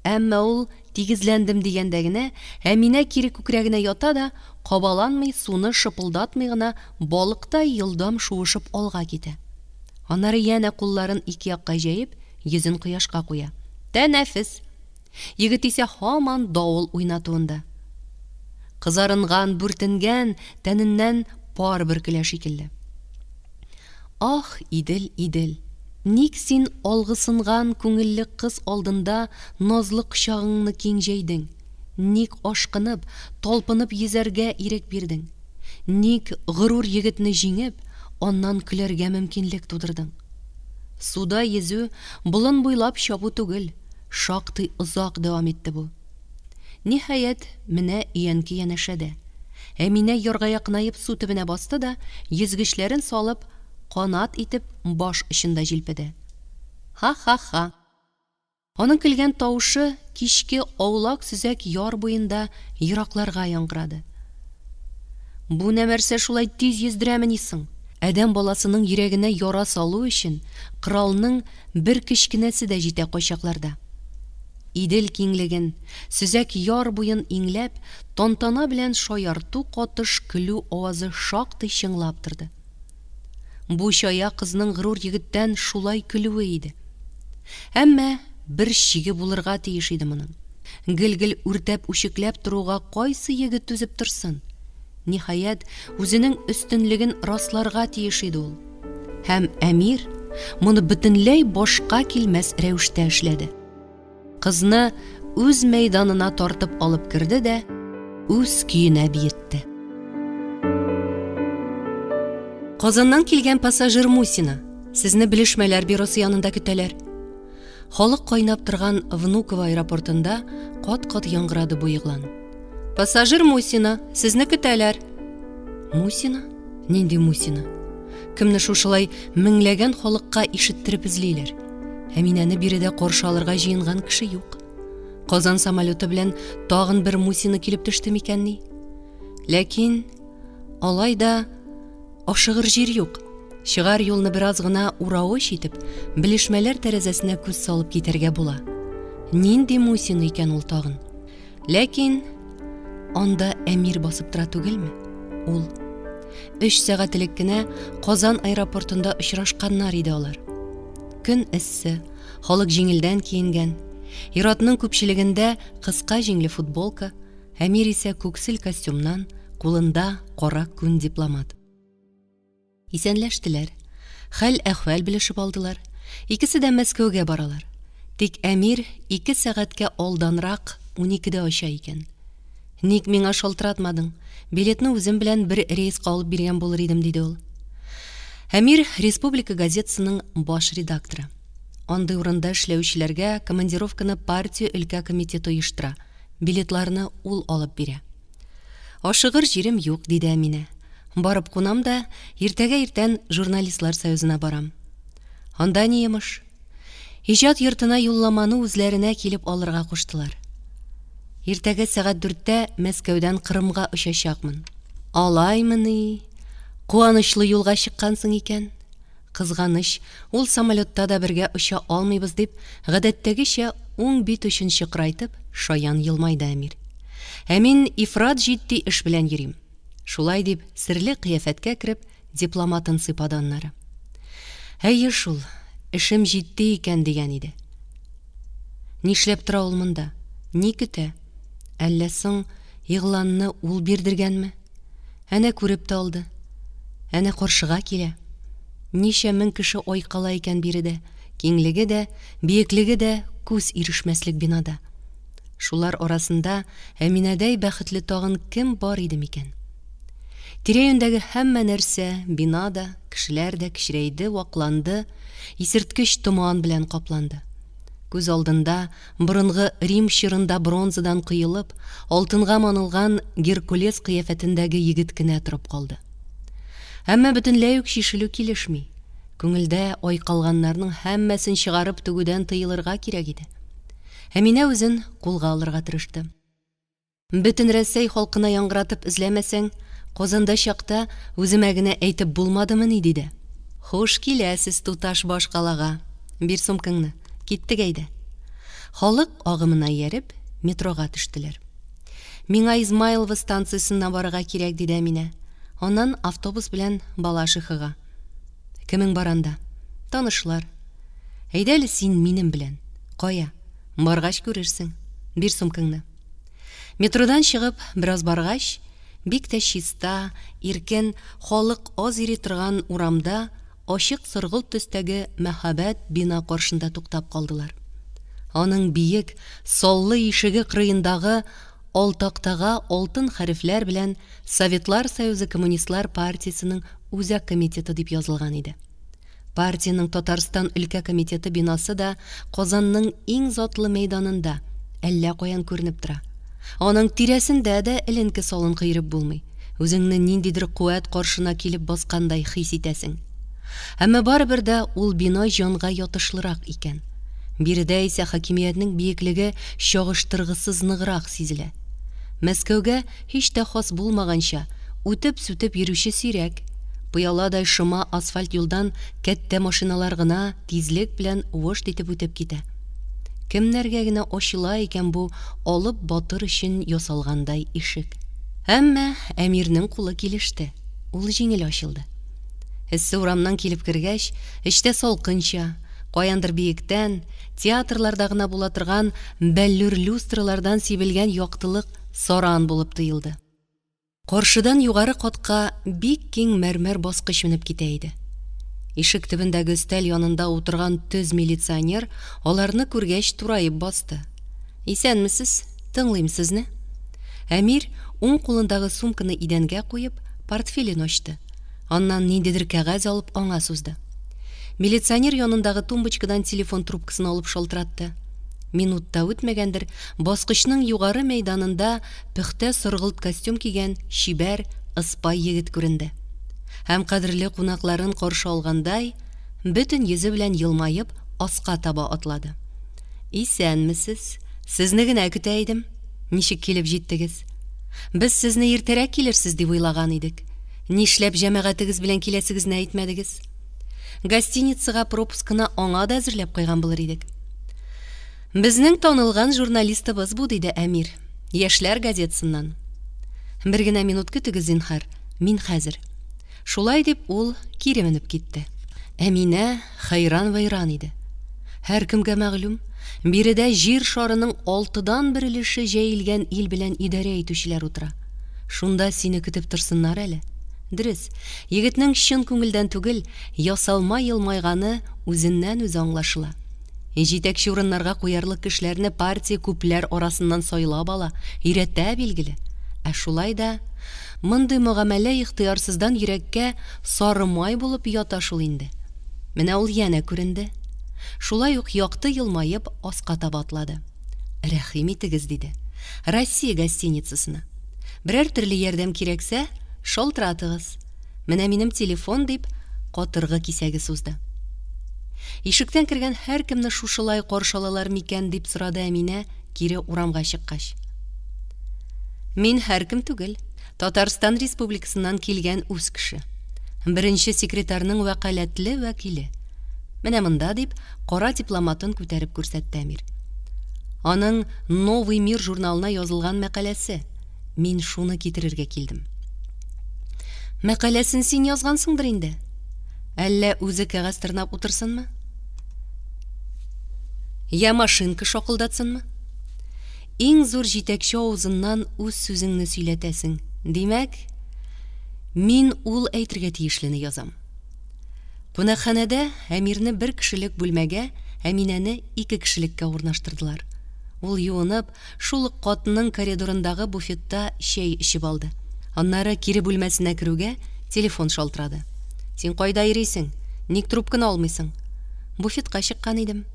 Әмма ул тигезләндем дигәндә генә, Әминә кире күкрәгенә ята да, кабаланмый, суны шыпылдатмый гына балыктай елдам шуышып алга китә. Аннары янә кулларын ике якка җәеп, йөзен кояшка куя. Тәнәфес! Егет исә һаман давыл уйнатуында. Кызарынган, бүртенгән тәненнән пар бөркелә шикелле. Ах, Идел, Идел! Ник син алгысынган күңелле кыз алдында назлы кочагыңны киң җәйдең? Ник ашкынып, талпынып йөзәргә ирек бирдең? Ник горур егетне җиңеп, аннан көләргә мөмкинлек тудырдың? Суда йөзү, болын буйлап чабу түгел, шактый озак дәвам итте бу. Ниһаять, менә өянке янәшәдә. Әминә ярга якынаеп су төбенә басты да, йөзгечләрен салып, канат итеп баш очында җилпеде. Ха-ха-ха! Аның көлгән тавышы кичке аулак сөзәк яр буенда еракларга яңгырады. Бу нәмәрсә шулай тиз йөздерәмени соң? Адәм баласының йөрәгенә яра салу өчен коралның бер кечкенәсе дә җитә кайчакларда. Идел киңлеген, сөзәк яр буен иңләп, тантана белән шаярту катыш көлү авазы шактый чыңлап торды. Бу чая кызның горур егеттән шулай көлүе иде. Әмма бер чиге булырга тиеш иде моның. Гел-гел үртәп-үчекләп торуга кайсы егет түзеп торсын? Ниһаять, үзенең өстенлеген расларга тиеш иде ул. Һәм Әмир моны бөтенләй башка килмәс рәвештә эшләде. Кызны үз мәйданына тартып алып керде дә үз көенә биетте. Казаннан килгән пассажир Мусина, сезне белешмәләр бюросы янында көтәләр. Халык кайнап торган Внуково аэропортында кат-кат яңгырады бу игълан. Пассажир Мусина, сезне көтәләр. Мусина? Нинди Мусина? Кемне шушылай меңләгән халыкка ишеттереп эзлиләр? Әминәне биредә каршы алырга җыенган кеше юк. Казан самолеты белән тагын бер Мусина килеп төште микәнни? Ләкин алай да ашыгыр җир юк. Чыгар юлны бераз гына уравыч итеп, белешмәләр тәрәзәсенә күз салып китәргә була. Нинди Мусина икән ул тагын? Ләкин анда Әмир басып тора түгелме? Ул. Өч сәгать элек кенә Казан аэропортында очрашканнар иде алар. Көн эссе, халык җиңелдән киенгән. Иратның күпчелегендә кыска җиңле футболка, Әмир исә күксел костюмнан, кулында кара күн дипломат. Исәнләштеләр. Хәл-әхвәл белешеп алдылар. Икесе дә Мәскәүгә баралар. Тик Әмир ике сәгатькә алданрак, уникедә оча икән. Ник миңа шалтыратмадың? Билетны үзем белән бер рейска алып биргән булыр идем, диде ул. Әмир, республика газетасының баш редакторы. Андый урында эшләүчеләргә командировканы партия өлкә комитеты оештыра, билетларны ул алып бирә. Ашыгыр җирем юк, диде Әминә. Барып кунам да, иртәгә иртән журналистлар союзына барам. Анда ни йомыш? Иҗат йортына юлламаны үзләренә килеп алырга куштылар. Иртәгә сәгать дүрттә Мәскәүдән Кырымга очачакмын. Алаймыни? Куанычлы юлга чыккансың икән. Кызганыч, ул самолетта да бергә оча алмыйбыз, дип, гадәттәгечә уң бит очын чокырайтып, шаян елмайды Әмир. Ә мин ифрат җитди эш белән йөрим. Шулай дип, серле кыяфәткә кереп, дипломатын сыйпады аннары. Әйе шул, Эшем җитди икән, дигән иде. Нишләп тора ул монда? Ни көтә? Әллә соң игъланны ул бирдергәнме? Әнә күреп тә алды. Әнә каршыга килә. Ничә мең кеше айкала икән биредә, киңлеге дә, биеклеге дә күз ирешмәслек бинада. Шулар арасында Әминәдәй бәхетле тагын кем бар иде микән? Тирә-юньдәге һәммә нәрсә, бина да, кешеләр дә кечерәйде, вакланды, исерткеч томан белән капланды. Күз алдында борынгы Рим чорында бронзадан коелып, алтынга манылган Геркулес кыяфәтендәге егет кенә торып калды. Әмма бөтенләй үк чишелү килешми. Күңелдә айкалганнарның һәммәсен чыгарып түгүдән тыелырга кирәк иде. Әминә үзен кулга алырга тырышты. Бөтен Рәсәй халкына яңгыратып эзләмәсәң, Казанда чакта үземә генә әйтеп булмадымыни, диде. Хуш киләсез, туташ, башкалага. Бир сумкаңны. Киттек әйдә. Халык агымына ияреп, метрога төштеләр. Миңа Измайлово станциясенә барырга кирәк, диде Әминә. Аннан автобус белән Балашихага. Кемең бар анда? Танышлар. Әйдә әле син минем белән. Кая? Баргач күрерсең. Бир сумкаңны. Метродан чыгып, бераз баргач, бик тә чиста, иркен, халык аз йөри торган урамда ачык соргылт төстәге мәһабәт бина каршында туктап калдылар. Аның биек, саллы ишеге кырыендагы алтактага алтын хәрефләр белән Советлар Союзы Коммунистлар партиясенең Үзәк комитеты дип язылган иде. Партиянең Татарстан өлкә комитеты бинасы да Казанның иң затлы мәйданында, әллә каян күренеп тора. Аның тирәсендә дә эленке-салынкы йөреп булмый, үзеңне ниндидер куәт каршына килеп баскандай хис итәсең. Әмма барыбер дә ул бина җанга ятышлырак икән. Биредә исә хакимиятнең биеклеге чагыштыргысыз ныграк сизелә. Мәскәүгә һич тә хас булмаганча, үтеп-сүтеп йөрүче сирәк. Пыяладай шома асфальт юлдан кәттә машиналар гына тизлек белән выжт итеп үтеп китә. Кемнәргә генә ачыла икән бу алып батыр өчен ясалгандай ишек? Әмма Әмирнең кулы килеште, ул җиңел ачылды. Эссе урамнан килеп кергәч, эчтә салкынча, каяндыр биектән, театрларда гына була торган бәллүр люстралардан сибелгән яктылык саран булып тоелды. Каршыдан югары катка бик киң мәрмәр баскыч менеп китә иде. Ишек төбендәге өстәл янында утырган төз милиционер аларны күргәч тураеп басты. Исәнмесез, тыңлыйм сезне. Әмир, уң кулындагы сумканы идәнгә куеп, портфелен ачты. Аннан ниндидер кәгазь алып аңа сузды. Милиционер янындагы тумбочкадан телефон трубкасын алып шалтыратты. Минут та үтмәгәндер, баскычның югары мәйданында пөхтә соргылт костюм кигән чибәр, ыспай егет күренде. Һәм кадерле кунакларын каршы алгандай, бөтен йөзе белән елмаеп, аска таба атлады. Исәнмесез! Сезне генә көтә идем. Ничек килеп җиттегез? Без сезне иртәрәк килерсез дип уйлаган идек. Нишләп җәмәгатегез белән киләсегезне әйтмәдегез? Гостиницага пропускны аңа да әзерләп куйган булыр идек. Безнең танылган журналистыбыз бу, диде Әмир. Яшьләр газетасыннан. Бер генә минут көтегез, зинһар, мин хәзер. Шулай дип ул кире менеп китте. Әминә хәйран-вәйран иде. Һәркемгә мәгълүм, биредә җир шарының алтыдан бер өлеше җәелгән ил белән идарә итүчеләр утыра. Шунда сине көтеп торсыннар әле. Дөрес, егетнең чын күңелдән түгел, ясалма елмайганы үзеннән-үзе аңлашыла. Җитәкче урыннарга куярлык кешеләрне партия күпләр арасыннан сайлап ала, өйрәтә, билгеле. Ә шулай да, мондый мөгамәлә ихтыярсыздан йөрәккә сары май булып ята шул инде. Менә ул янә күренде. Шулай ук якты елмаеп, аска таба атлады. Рәхим итегез, диде. Россия гостиницасына. Берәр төрле ярдәм кирәксә, шалтыратыгыз. Менә минем телефон, дип, катыргы кисәге сузды. Ишектән кергән һәркемне шушылай каршы алалар микән, дип сорады Әминә, кире урамга чыккач. Мин һәркем түгел, Татарстан Республикасыннан килгән үз кеше. Беренче секретарьның вәкаләтле вәкиле. Менә монда, дип, кара дипломатын күтәреп күрсәтте Әмир. Аның Новый мир журналына язылган мәкаләсе. Мин шуны китерергә килдем. Мәкаләсен син язгансыңдыр инде. Әллә үзе кәгазь тырнап утырсынмы? Я машинка шакылдатсынмы? Иң зур җитәкче авызыннан үз сүзеңне сөйләтәсең. Димәк, мин ул әйтергә тиешлене язам. Кунакханәдә Әмирне бер кешелек бүлмәгә, Әминәне ике кешелеккә урнаштырдылар. Ул юынып, шул ук катның коридорындагы буфетта чәй эчеп алды. Аннары кире бүлмәсенә керүгә, телефон шалтырады. Син кайда йөрисең? Ник трубканы алмыйсың? Буфетка чыккан идем.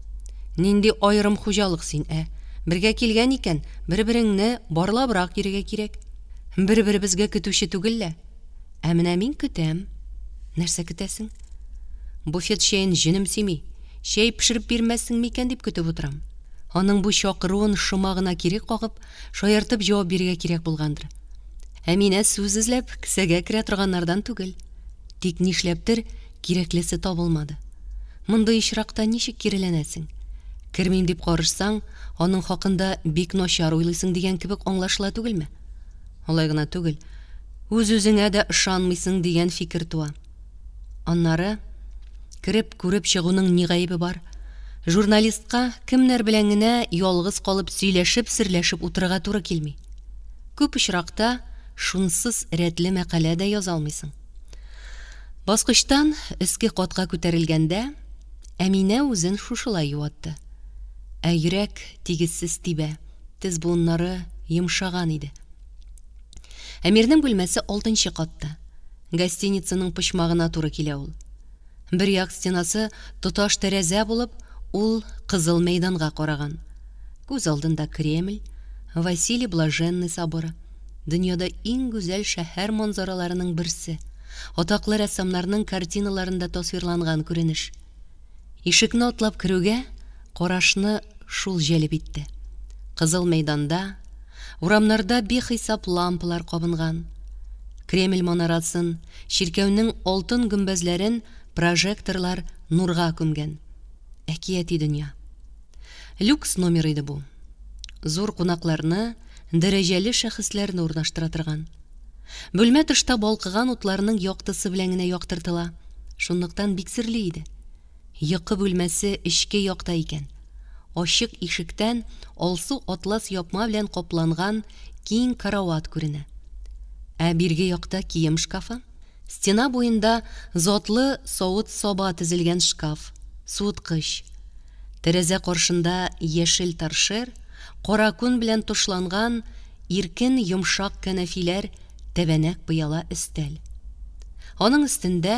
Нинди аерым хуҗалык син, ә? Бергә килгән икән, бер-береңне барлабрак йөрергә кирәк. Бер-беребезгә көтүче түгел лә. Ә менә мин көтәм. Нәрсә көтәсең? Буфет чәен җенем сөйми. Чәй пешереп бирмәссең микән дип көтеп утырам. Аның бу чакыруын шома гына кире кагып, шаяртып җавап бирергә кирәк булгандыр. Әминә сүз эзләп, кесәгә керә торганнардан түгел. Тик нишләптер, кирәклесе табылмады. Мондый очракта ничек киреләнәсең? Кермим дип карышсаң, аның хакында бик начар уйлыйсың дигән кебек аңлашыла түгелме? Алай гына түгел, үз-үзеңә дә ышанмыйсың дигән фикер туа. Аннары, кереп күреп чыгуның ни гаебе бар? Журналистка кемнәр белән генә ялгыз калып сөйләшеп-серләшеп утырырга туры килми. Күп очракта шунсыз рәтле мәкалә дә яза алмыйсың. Баскычтан өске катка күтәрелгәндә, Әминә үзен шушылай юатты. Ә йөрәк тигезсез тибә, тез буыннары йомшаган иде. Әмирнең бүлмәсе алтынчы катта. Гостиницаның почмагына туры килә ул. Бер як стенасы тоташ тәрәзә булып, ул Кызыл мәйданга караган. Күз алдында Кремль, Василий Блаженный соборы, дөньяда иң гүзәл шәһәр манзараларының берсе, атаклы рәссамнарның картиналарында тасвирланган күренеш. Ишекне атлап керүгә, карашны шул җәлеп итте. Кызыл мәйданда, урамнарда бихисап лампалар кабынган. Кремль манарасын, чиркәүнең алтын гөмбәзләрен прожекторлар нурга күмгән. Әкияти дөнья. Люкс номер иде бу. Зур кунакларны, дәрәҗәле шәхесләрне урнаштыра торган. Бүлмә тышта балкыган утларның яктысы белән генә яктыртыла, шунлыктан бик серле иде. Йокы бүлмәсе эчке якта икән. Ачык ишектән алсу атлас япма белән капланган киң карават күренә. Ә бирге якта кием шкафы. Стена буенда затлы савыт-саба тезелгән шкаф, суыткыч. Тәрәзә каршында яшел торшер, кара күн белән тышланган иркен йомшак кәнәфиләр, тәбәнәк пыяла өстәл. Аның өстендә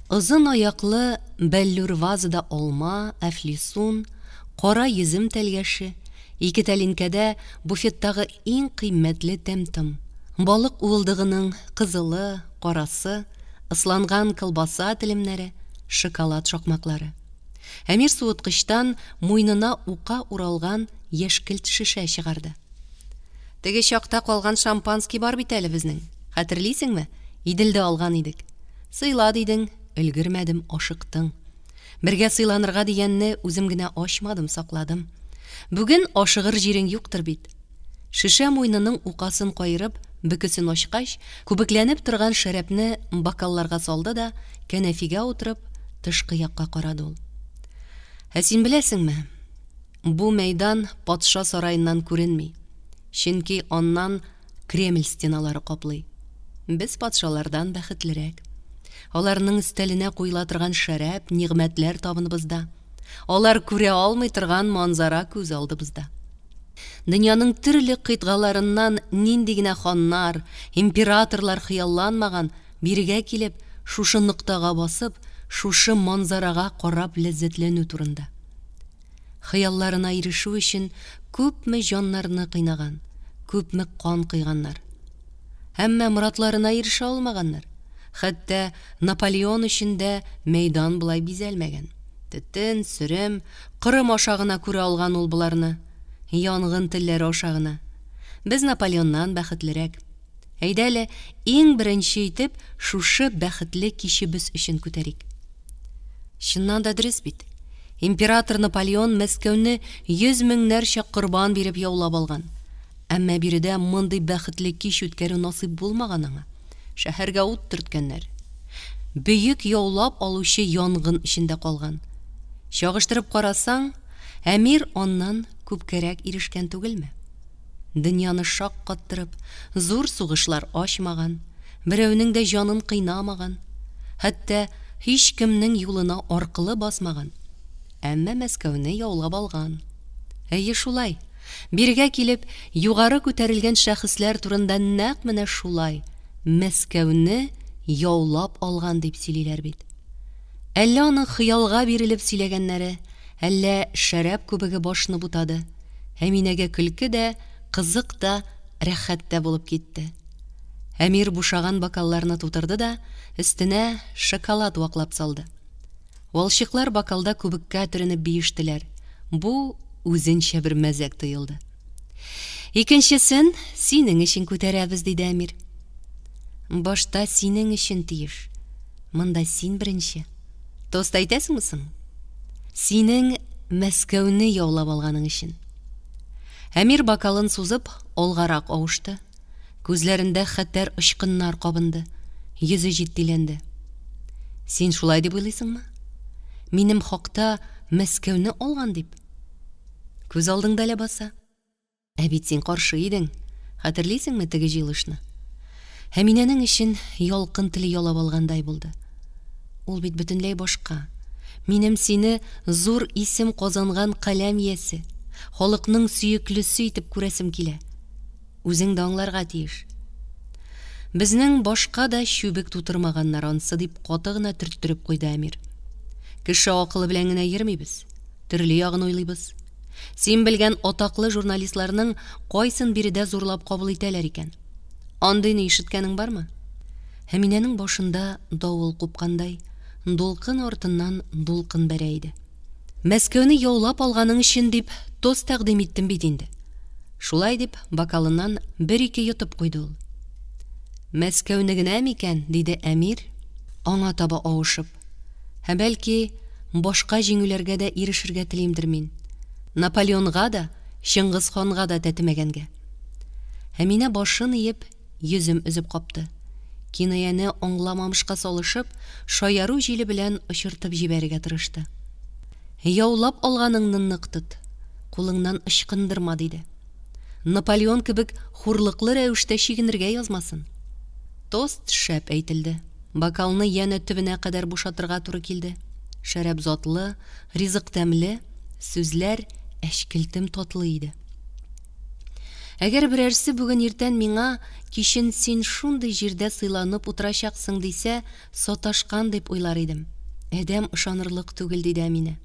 озын аяклы бәллүр вазада алма, әфлисун, кара йөзем тәлгәше, ике тәлинкәдә буфеттагы иң кыйммәтле тәм-том, балык уылдыгының кызылы, карасы, ысланган колбаса телемнәре, шоколад шакмаклары. Әмир суыткычтан муенына ука уралган яшькелт шешә чыгарды. Теге чакта калган шампанский бар бит әле безнең. Хәтерлисеңме? Иделдә алган идек. Сыйла дидең, өлгермәдем, ашыктың. Бергә сыйланырга дигәнне үзем генә ачмадым, сакладым. Бүген ашыгыр җирең юктыр бит. Шешә муенының укасын каерып, бөкесен ачкач, күбекләнеп торган шәрабне бокалларга салды да, кәнәфигә утырып, тышкы якка карады ул. Ә син беләсеңме, бу мәйдан патша сараеннан күренми, чөнки аннан Кремль стеналары каплый. Без патшалардан бәхетлерәк. Аларның өстәленә куела торган шәраб, нигъмәтләр табыныбызда. Алар күрә алмый торган манзара күз алдыбызда. Дөньяның төрле кыйтгаларыннан нинди генә ханнар, императорлар хыялланмаган, бирегә килеп, шушы ноктага басып, шушы манзарага карап ләззәтләнү турында. Хыялларына ирешү өчен күпме җаннарны кыйнаган, күпме кан койганнар. Әмма морадларына ирешә алмаганнар. Хәтта Наполеон өчен дә мәйдан болай бизәлмәгән. Төтен, сөрем, корым аша гына күрә алган ул боларны. Янгын телләре аша гына. Без Наполеоннан бәхетлерәк. Әйдә әле, иң беренче итеп, шушы бәхетле кичебез өчен күтәрик. Чыннан да дөрес бит. Император Наполеон Мәскәүне йөз меңнәрчә корбан биреп яулап алган. Әмма биредә мондый бәхетле кич үткәрү насыйп булмаган аңа. Шәһәргә ут төрткәннәр. Бөек яулап алучы янгын эчендә калган. Чагыштырып карасаң, Әмир аннан күпкәрәк ирешкән түгелме? Дөньяны шаккаттырып, зур сугышлар ачмаган, берәүнең дә җанын кыйнамаган, хәтта һичкемнең юлына аркылы басмаган, әмма Мәскәүне яулап алган. Әйе, шулай, бирегә килеп, югары күтәрелгән шәхесләр турында нәкъ менә шулай, Мәскәүне яулап алган дип сөйлиләр бит. Әллә аның хыялга бирелеп сөйләгәннәре, әллә шәраб күбеге башны бутады. Әминәгә көлке дә, кызык та, рәхәт тә булып китте. Әмир бушаган бокалларны тутырды да, өстенә шоколад ваклап салды. Валчыклар бокалда күбеккә төренеп биештеләр. Бу үзенчә бер мәзәк тоелды. Икенчесен синең өчен күтәрәбез, диде Әмир. Башта синең өчен тиеш. Монда син беренче. Тост әйтәсеңме соң? Синең Мәскәүне яулап алганың өчен. Әмир бокалын сузып, алгарак авышты. Күзләрендә хәтәр очкыннар кабынды. Йөзе җитдиләнде. Син шулай дип уйлыйсыңмы? Минем хакта Мәскәүне алган дип? Күз алдыңда ләбаса. Ә бит син каршы идең. Хәтерлисеңме теге җыелышны? Әминәнең эчен ялкын теле ялап алгандай булды. Ул бит бөтенләй башка. Минем сине зур исем казанган каләм иясе, халыкның сөеклесе итеп күрәсем килә. Үзең дә аңларга тиеш. Безнең башка да чүбек тутырмаганнар ансы, дип каты гына төрттереп куйды Әмир. Кеше акылы белән генә йөрмибез. Төрле ягын уйлыйбыз. Син белгән атаклы журналистларның кайсын биредә зурлап кабул итәләр икән? Андыйны ишеткәнең бармы? Әминәнең башында давыл купкандай, дулкын артыннан дулкын бәрә иде. Мәскәүне яулап алганың өчен дип тост тәкъдим иттем бит инде. Шулай дип, бокалыннан бер-ике йотып куйды ул. Мәскәүне генә микән? диде Әмир, аңа таба авышып. Ә бәлки, башка җиңүләргә дә ирешергә телимдер мин. Наполеонга да, Чыңгыз ханга да тәтемәгәнгә. Әминә башын иеп, йөзем өзеп капты. Кинаяне аңламамышка салышып, шаяру җиле белән очыртып җибәрергә тырышты. Яулап алганыңны нык тот, кулыңнан ычкындырма, диде. Наполеон кебек хурлыклы рәвештә чигенергә язмасын. Тост шәп әйтелде. Бокалны янә төбенә кадәр бушатырга туры килде. Шәраб затлы, ризык тәмле, сүзләр әчкелтем татлы иде. Әгәр берәрсе бүген иртән миңа, кичен син шундый җирдә сыйланып утырачаксың дисә, саташкан дип уйлар идем. Адәм ышанырлык түгел, диде Әминә.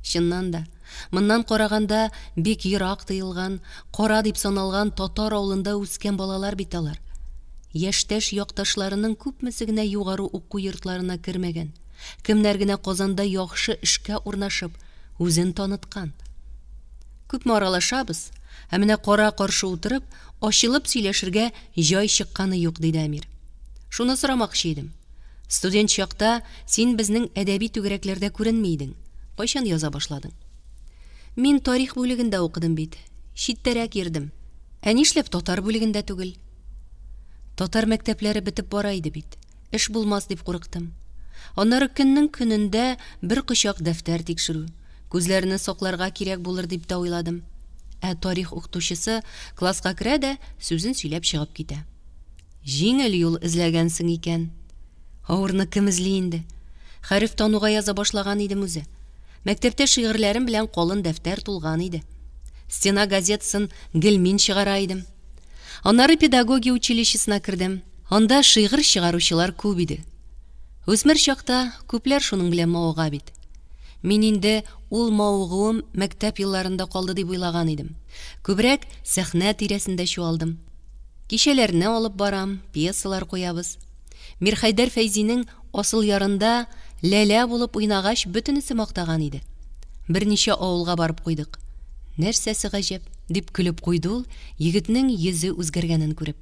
Чыннан да, моннан караганда бик ерак тоелган, кара дип саналган татар авылында үскән балалар бит алар. Яшьтәш якташларының күпмесе генә югары уку йортларына кермәгән, кемнәр генә Казанда яхшы эшкә урнашып, үзен таныткан. Күпме аралашабыз, ә менә кара-каршы утырып, ачылып сөйләшергә җай чыкканы юк, диде Әмир. Шуны сорамакчы идем. Студент чакта син безнең әдәби түгәрәкләрдә күренми идең. Кайчан яза башладың? Мин тарих бүлегендә укыдым бит. Читтәрәк йөрдем. Ә нишләп татар бүлегендә түгел? Татар мәктәпләре бетеп бара иде бит. Эш булмас дип курыктым. Аннары көннең көнендә бер кочак дәфтәр тикшерү. Күзләрне сакларга кирәк булыр дип тә уйладым. Ә тарих укытучысы класска керә дә сүзен сөйләп чыгып китә. Җиңел юл эзләгәнсең икән. Авырны кем эзли инде? Хәреф тануга яза башлаган идем үзе. Мәктәптә шигырьләрем белән калын дәфтәр тулган иде. Стена газетасын гел мин чыгара идем. Аннары педагогия училищесына кердем. Анда шигырь чыгаручылар күп иде. Үсмер чакта күпләр шуның белән мавыга бит. Мин инде ул мавыгуым мәктәп елларында калды дип уйлаган идем. Күбрәк сәхнә тирәсендә чуалдым. Кичәләрне алып барам, пьесалар куябыз. Мирхәйдәр Фәйзинең Асылъярында Ләлә булып уйнагач, бөтенесе мактаган иде. Берничә авылга барып куйдык. Нәрсәсе гаҗәп? дип көлеп куйды ул, егетнең йөзе үзгәргәнен күреп.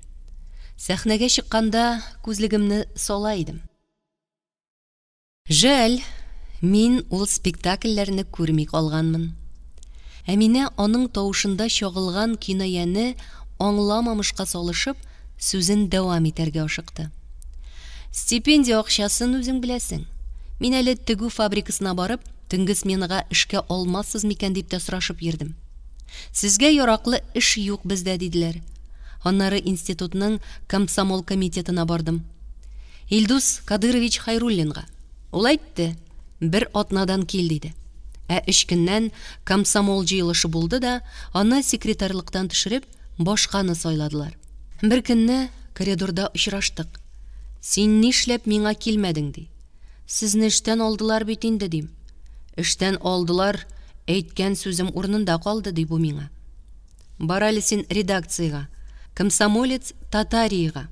Сәхнәгә чыкканда күзлегемне сала идем. Жәл, мин ул спектакльләрне күрми калганмын. Әминә аның тавышында чагылган кинаяне аңламамышка салышып, сүзен дәвам итәргә ашыкты. Стипендия акчасын үзең беләсең. Мин әле тегү фабрикасына барып, Төнге сменага эшкә алмассыз микән дип тә сорашып йөрдем. Сезгә яраклы эш юк бездә, диделәр. Аннары институтның комсомол комитетына бардым. Илдус Кадырович Хайруллинга. Ул әйтте, бер атнадан кил, диде. Ә өч көннән комсомол җыелышы булды да, аны секретарьлыктан төшереп, башканы сайладылар. Бер көнне коридорда очраштык. Син нишләп миңа килмәдең, ди. Сезне эштән алдылар бит инде, дим. Эштән алдылар, әйткән сүзем урынында калды, ди бу миңа. Бар әле син редакциягә, Комсомолец Татариига,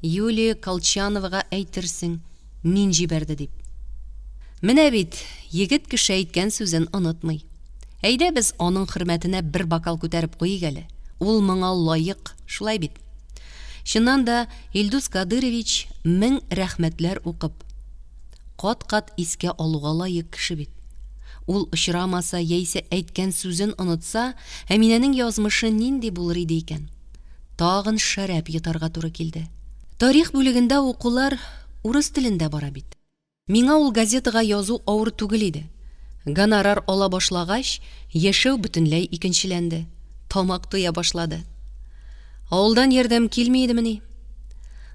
Юлия Колчановага әйтерсең, мин җибәрде дип. Менә бит, егет кеше әйткән сүзен онытмый. Әйдә без аның хөрмәтенә бер бокал күтәреп куйыйк әле. Ул моңа лаек, шулай бит? Чыннан да, Илдус Кадырович мең рәхмәтләр укып, кат-кат искә алуга лаек кеше бит. Ул очрамаса яисә әйткән сүзен онытса, Әминәнең язмышы нинди булыр иде икән? Тагын шәраб йотарга туры килде. Тарих бүлегендә укулар урыс телендә бара бит. Миңа ул газетага язу авыр түгел иде. Гонорар ала башлагач, яшәү бөтенләй икенчеләнде, тамак туя башлады. Авылдан ярдәм килми идемени?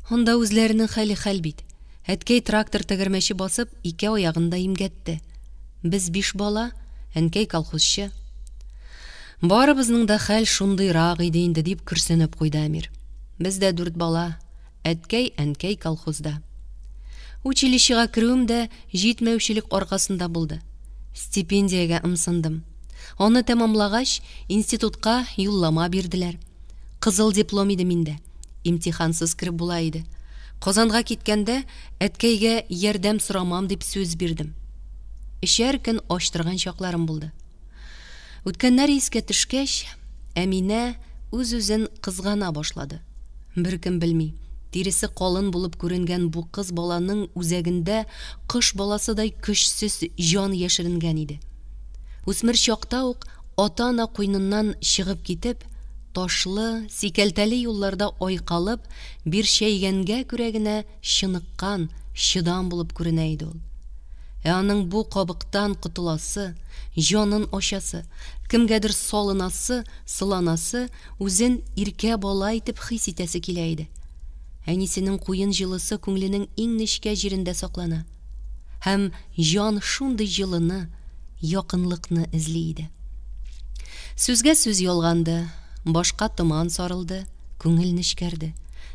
Анда үзләренең хәле хәл бит. Әткәй трактор тәгәрмәче басып, ике аягын да имгәтте. Без биш бала, әнкәй колхозчы. Барыбызның да хәл шундыйрак иде инде, дип көрсенеп куйды Әмир. Без дә дүрт бала, Әткәй, әнкәй колхозда. Училищега керүем дә җитмәүчелек аркасында булды. Стипендиягә ымсындым. Аны тәмамлагач, институтка юллама бирделәр. Кызыл диплом иде миндә. Имтихансыз кереп була иде. Казанга киткәндә, әткәйгә ярдәм сорамам дип сүз бирдем. Өчәр көн ач торган чакларым булды. Үткәннәр искә төшкәч, Әминә үз-үзен кызгана башлады. Беркем белми, тиресе калын булып күренгән бу кыз баланың үзәгендә кош баласыдай көчсез җан яшеренгән иде. Үсмер чакта ук ата-ана куйныннан чыгып китеп, ташлы, сикәлтәле юлларда айкалып, бирчәйгәнгә күрә генә чыныккан, чыдам булып күренә иде ул. Ә аның бу кабыктан котыласы, җанын ачасы, кемгәдер салынасы, сыланасы, үзен иркә бала итеп хис итәсе килә иде. Әнисенең куен җылысы күңеленең иң нечкә җирендә саклана. Һәм җан шундый җылыны, якынлыкны эзли иде. Сүзгә сүз ялганды, башка томан сарылды, күңел нечкәрде.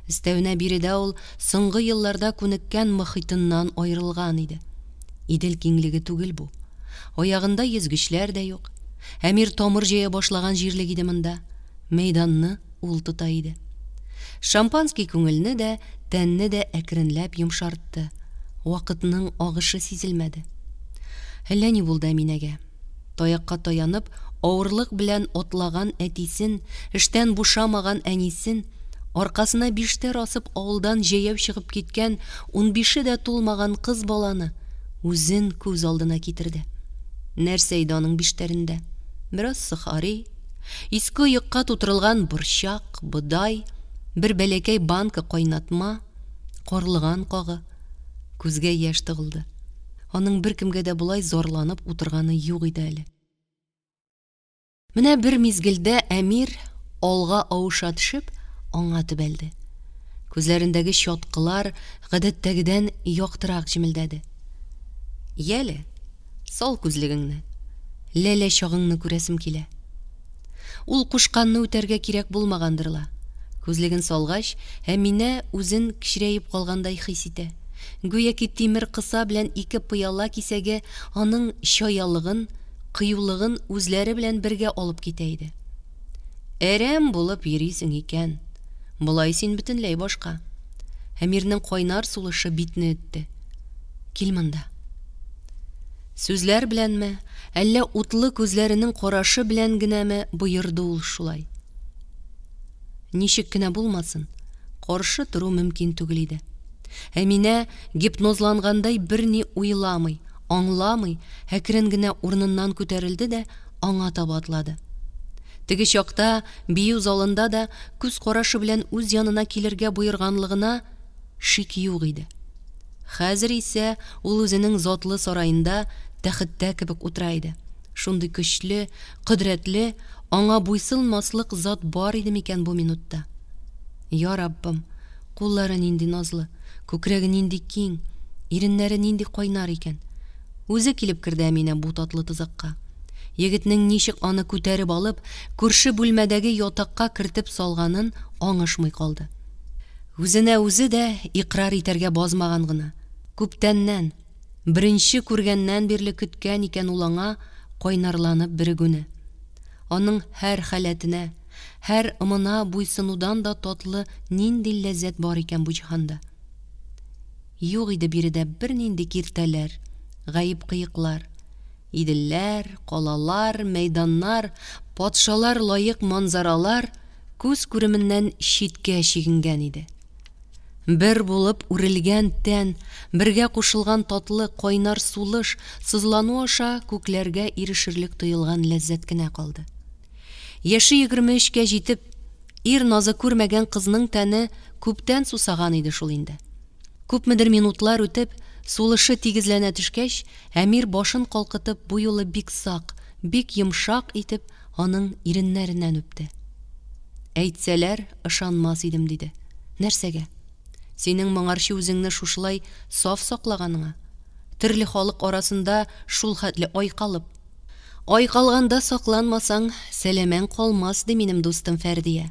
Өстәвенә биредә ул соңгы елларда күнеккән мохитыннан аерылган иде. Идел киңлеге түгел бу. Аягында йөзгечләр дә юк. Әмир тамыр җәя башлаган җирлек иде монда. Мәйданны ул тота иде. Шампанский күңелне дә, тәнне дә әкренләп йомшартты. Вакытның агышы сизелмәде. Әллә ни булды Әминәгә. Таякка таянып, авырлык белән атлаган әтисен, эштән бушамаган әнисен, аркасына биштәр асып авылдан җәяү чыгып киткән унбише дә тулмаган кыз баланы, үзен күз алдына китерде. Нәрсә иде аның биштәрендә? Бераз сохари, иске оекка тутырылган борчак, бодай, бер бәләкәй банка кайнатма, карлыган кагы. Күзгә яшь тыгылды. Аның беркемгә дә болай зарланып утырганы юк иде әле. Менә бер мизгелдә Әмир, алга авыша төшеп, аңа төбәлде. Күзләрендәге чаткылар гадәттәгедән яктырак җемелдәде. Яле, сал күзлегеңне. Ләлә чагыңны күрәсем килә. Ул кушканны үтәргә кирәк булмагандыр ла. Күзлеген салгач, Әминә үзен кечерәеп калгандай хис итә. Гүяки тимер кыса белән ике пыяла кисәге аның чаялыгын, кыюлыгын үзләре белән бергә алып китә иде. Әрәм булып йөрисең икән. Болай син бөтенләй башка. Әмирнең кайнар сулышы битне өтте. Кил монда. Сүзләр беләнме, әллә утлы күзләренең карашы белән генәме боерды ул шулай. Ничек кенә булмасын, каршы тору мөмкин түгел иде. Әминә гипнозлангандай берни уйламый, аңламый, әкрен генә урыныннан күтәрелде дә аңа таба атлады. Теге чакта бию залында да күз карашы белән үз янына килергә боерганлыгына шик юк иде. Хәзер исә ул үзенең затлы сараенда тәхеттә кебек утыра иде. Шундый көчле, кодрәтле, аңа буйсынмаслык зат бар иде микән бу минутта? Я Раббым, куллары нинди назлы, күкрәге нинди киң, иреннәре нинди кайнар икән! Үзе килеп керде Әминә бу татлы тозакка. Егетнең ничек аны күтәреп алып, күрше бүлмәдәге ятакка кертеп салганын аңышмый калды. Үзенә үзе дә икърар итәргә базмаган гына. Күптәннән, беренче күргәннән бирле көткән икән ул аңа кайнарланып берегүне. Аның һәр халәтенә, һәр ымына буйсынудан да татлы нинди ләззәт бар икән бу җиһанда? Юк иде биредә бернинди киртәләр, гаеп-кыеклар. Иделләр, калалар, мәйданнар, патшалар лаек манзаралар күз күременнән читкә чигенгән иде. Бер булып үрелгән тән, бергә кушылган татлы, кайнар сулыш, сызлану аша күкләргә ирешерлек тоелган ләззәт кенә калды. Яше 23кә җитеп, ир назы күрмәгән кызның тәне күптән сусаган иде шул инде. Күпмедер минутлар үтеп, сулышы тигезләнә төшкәч, Әмир башын калкытып бу юлы бик сак, бик йомшак итеп аның иреннәреннән үпте. Әйтсәләр, ышанмас идем, диде. Нәрсәгә? Синең моңарчы үзеңне шушылай саф саклаганыңа? Төрле халык арасында шул хәтле айкалып. Айкалганда сакланмасаң, сәламәң калмас, ди минем дустым Фәрдия.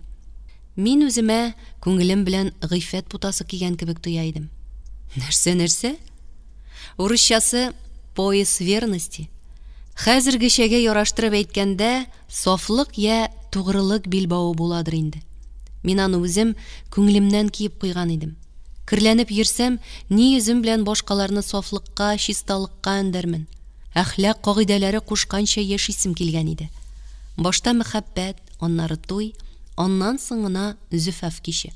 Мин үземә күңелем белән гыйффәт путасы кигән кебек тоя идем. Нәрсә, нәрсә? Урысчасы пояс верности. Хәзергечәгә яраштырып әйткәндә, сафлык йә тугрылык билбавы буладыр инде. Мин аны үзем күңелемнән киеп куйган идем. Керләнеп йөрсәм, ни йөзем белән башкаларны сафлыкка, чисталыкка өндәрмен? Әхлак кагыйдәләре кушканча яшисем килгән иде. Башта мәхәббәт, аннары туй, аннан соң гына зөфаф киче.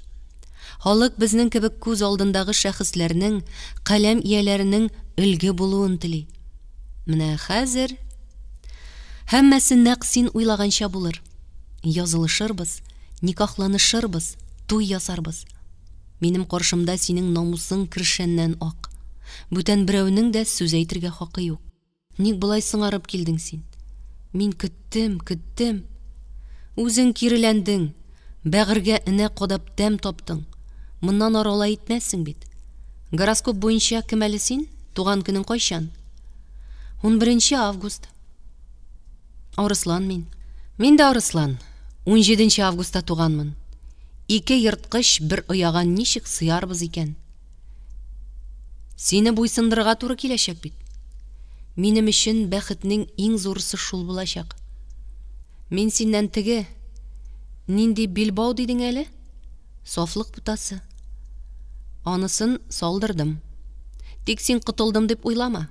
Халык безнең кебек күз алдындагы шәхесләрнең, каләм ияләренең өлге булуын тели. Менә хәзер һәммәсе нәкъ син уйлаганча булыр. Язылышырбыз, никахланышырбыз, туй ясарбыз. Минем каршымда синең намусың кершәннән ак. Бүтән берәүнең дә сүз әйтергә хакы юк. Ник болай соңарып килдең син? Мин көттем, көттем. Үзең киреләндең, бәгырьгә энә кадап тәм таптың. Моннан ары алай итмәссең бит. Гороскоп буенча кем әле син? Туган көнең кайчан? Унберенче август. Арыслан мин. Мин дә арыслан. Унҗиденче августта туганмын. Ике ерткыч бер ояга ничек сыярбыз икән? Сине буйсындырырга туры киләчәк бит. Минем өчен бәхетнең иң зурысы шул булачак. Мин синнән теге нинди билбау дидең әле? Сафлык путасы. Анысын салдырдым. Тик син котылдым дип уйлама.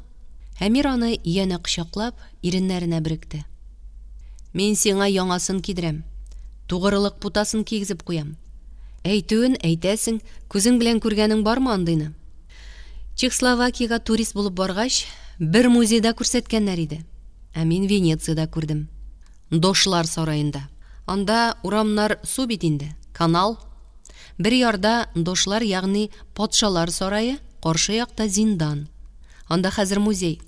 Әмир аны янә кочаклап, иреннәренә беректе. Мин сиңа яңасын кидерәм. Тугрылык путасын кигезеп куям. Әйтүен әйтәсең, күзең белән күргәнең бармы андыйны? Чехословакиягә турист булып баргач, бер музейда күрсәткәннәр иде. Ә мин Венециядә күрдем. Дошлар сараенда. Анда урамнар су бит инде, канал. Бер ярда дошлар, ягъни патшалар сарае, каршы якта зиндан. Анда хәзер музей.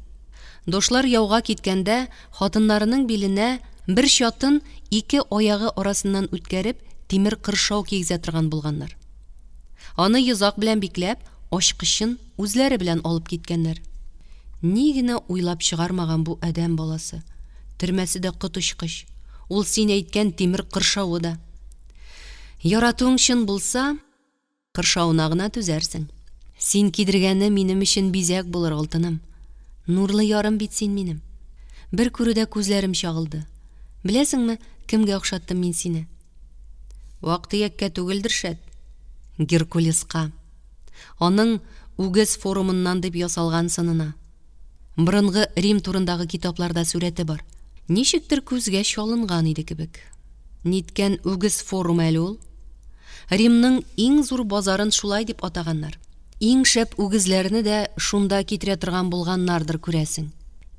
Дошлар яуга киткәндә хатыннарының биленә бер чатын ике аягы арасыннан үткәреп, тимер кыршау кигезә торган булганнар. Аны йозак белән бикләп, ачкычын үзләре белән алып киткәннәр. Ни генә уйлап чыгармаган бу адәм баласы. Төрмәсе дә коточкыч. Ул син әйткән тимер кыршавы да. Яратуың чын булса, Кыршавына гына түзәрсең. Син кидергәне минем өчен бизәк булыр, алтыным. Нурлы ярым бит син минем. Бер күрүдә күзләрем чагылды. Беләсеңме, кемгә охшаттым мин сине? Вак-төяккә түгелдер, шәт. Геркулеска. Аның үгез форумыннан дип ясалган сынына. Борынгы Рим турындагы китапларда сурәте бар. Ничектер күзгә чалынган иде кебек. Ниткән үгез форумы әле ул? Римның иң зур базарын шулай дип атаганнар. Иң шәп үгезләрне дә шунда китерә торган булганнардыр, күрәсең.